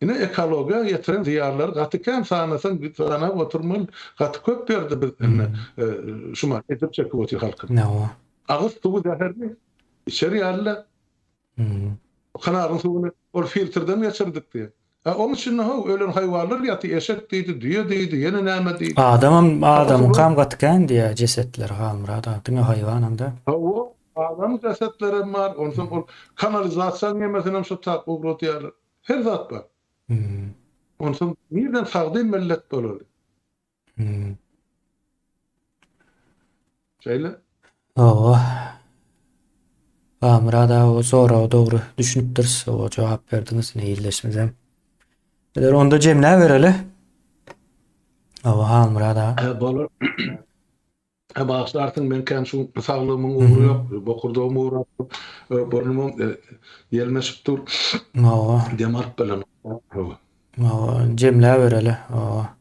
[SPEAKER 2] Ine ekologiýa ýetiren zyýanlary gaty kän sanasaň sanap oturmaly gaty köp ýerde biz indi şuma ejir çekip otyr halkymyz. Agyz suwy zäherli içer ýaly-da. Kanalyň suwuny ol filtrden geçirdik diýýär. A oň içinde how ölen haýwanlar ýatyr eşek diýdi düýe diýdi ýene näme diýdi.
[SPEAKER 1] Adamam adamyňkam gaty kän diýýär jesetler Halmyrat aga diňe haýwanam däl.
[SPEAKER 2] Hawa adam jesetlerem bar onsoň ol kanalizasiýaň ýemesinem şo tak ugradýarlar. Her zat bar. Onsoň nirden sagdyn millet bolaly? Şeýle.
[SPEAKER 1] Hawa. Halmyrat aga o soraga dogry düşünipdiris. Oba jogap berdiňiz ine ildeşimizem. Eger onda jemläbereli. Hawa Halmyrat aga.
[SPEAKER 2] Bolar. Hä bagyşlarsyň men kän şu saglygymyň ugry ýok. Bokurdagym gurap dur. Burnumam ýelmeşip dur.
[SPEAKER 1] Hawa.
[SPEAKER 2] Dem alyp bilemok. Hawa.
[SPEAKER 1] Hawa, jemläbereli. Hawa.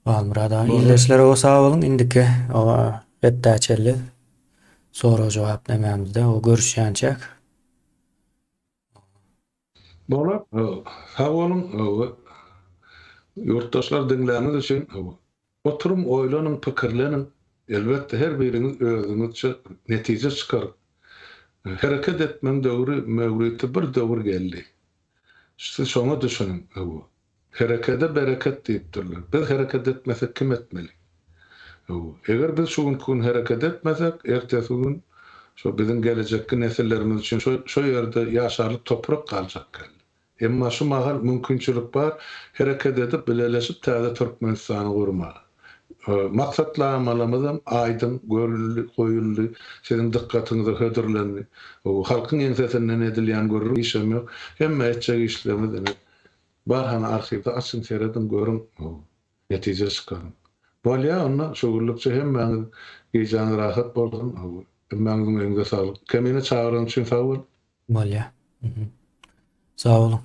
[SPEAKER 1] Halmyrat aga ildeşler oba sag boluň. Indiki oba hepdä çenli sorag jogap nämämizde o görüşýänçäk.
[SPEAKER 2] Bolar. Sag boluň. Ýurtdaşlar diňläniňiz üçin. Oturyň, oýlanyň, pikirleniň. Elbetde her biriňiz özüňizçe netije çykaryň. Hereket etmegiň döwri, möwriti bir döwür geldi. Siz şoňa düşüniň. Herekede bereket diýipdirler. Biz hereket etmesek kim etmeli? Eger biz şu günki gün hereket etmesek, ertesi gün şo biziň gelejekki nesillerimiz üçin şo şo ýerde ýaşarlyk toprak galjak geldi. Emma şu mahal mümkinçilik bar, hereket edip, bileleşip täze Türkmenistany gurmaga. Maksatnamalarymyzam aýdyň görüldi, goýuldy, siziň dykgatyňyza hödürlendi. Halkyň ýeňsesinden edilýän gürrüň işem ýok. Hemme etjek işlerimiz ine, bar hany arhiwde açyň, serediň, görüň. Netije çykaryň. Bolýa onda şu günlükçe hemmäňiz gijäňiz rahat bolsun. Hemmäňiziň öňüňize saglyk. Kemine çagyran üçin sag bol.
[SPEAKER 1] Bolýa. Sag boluň.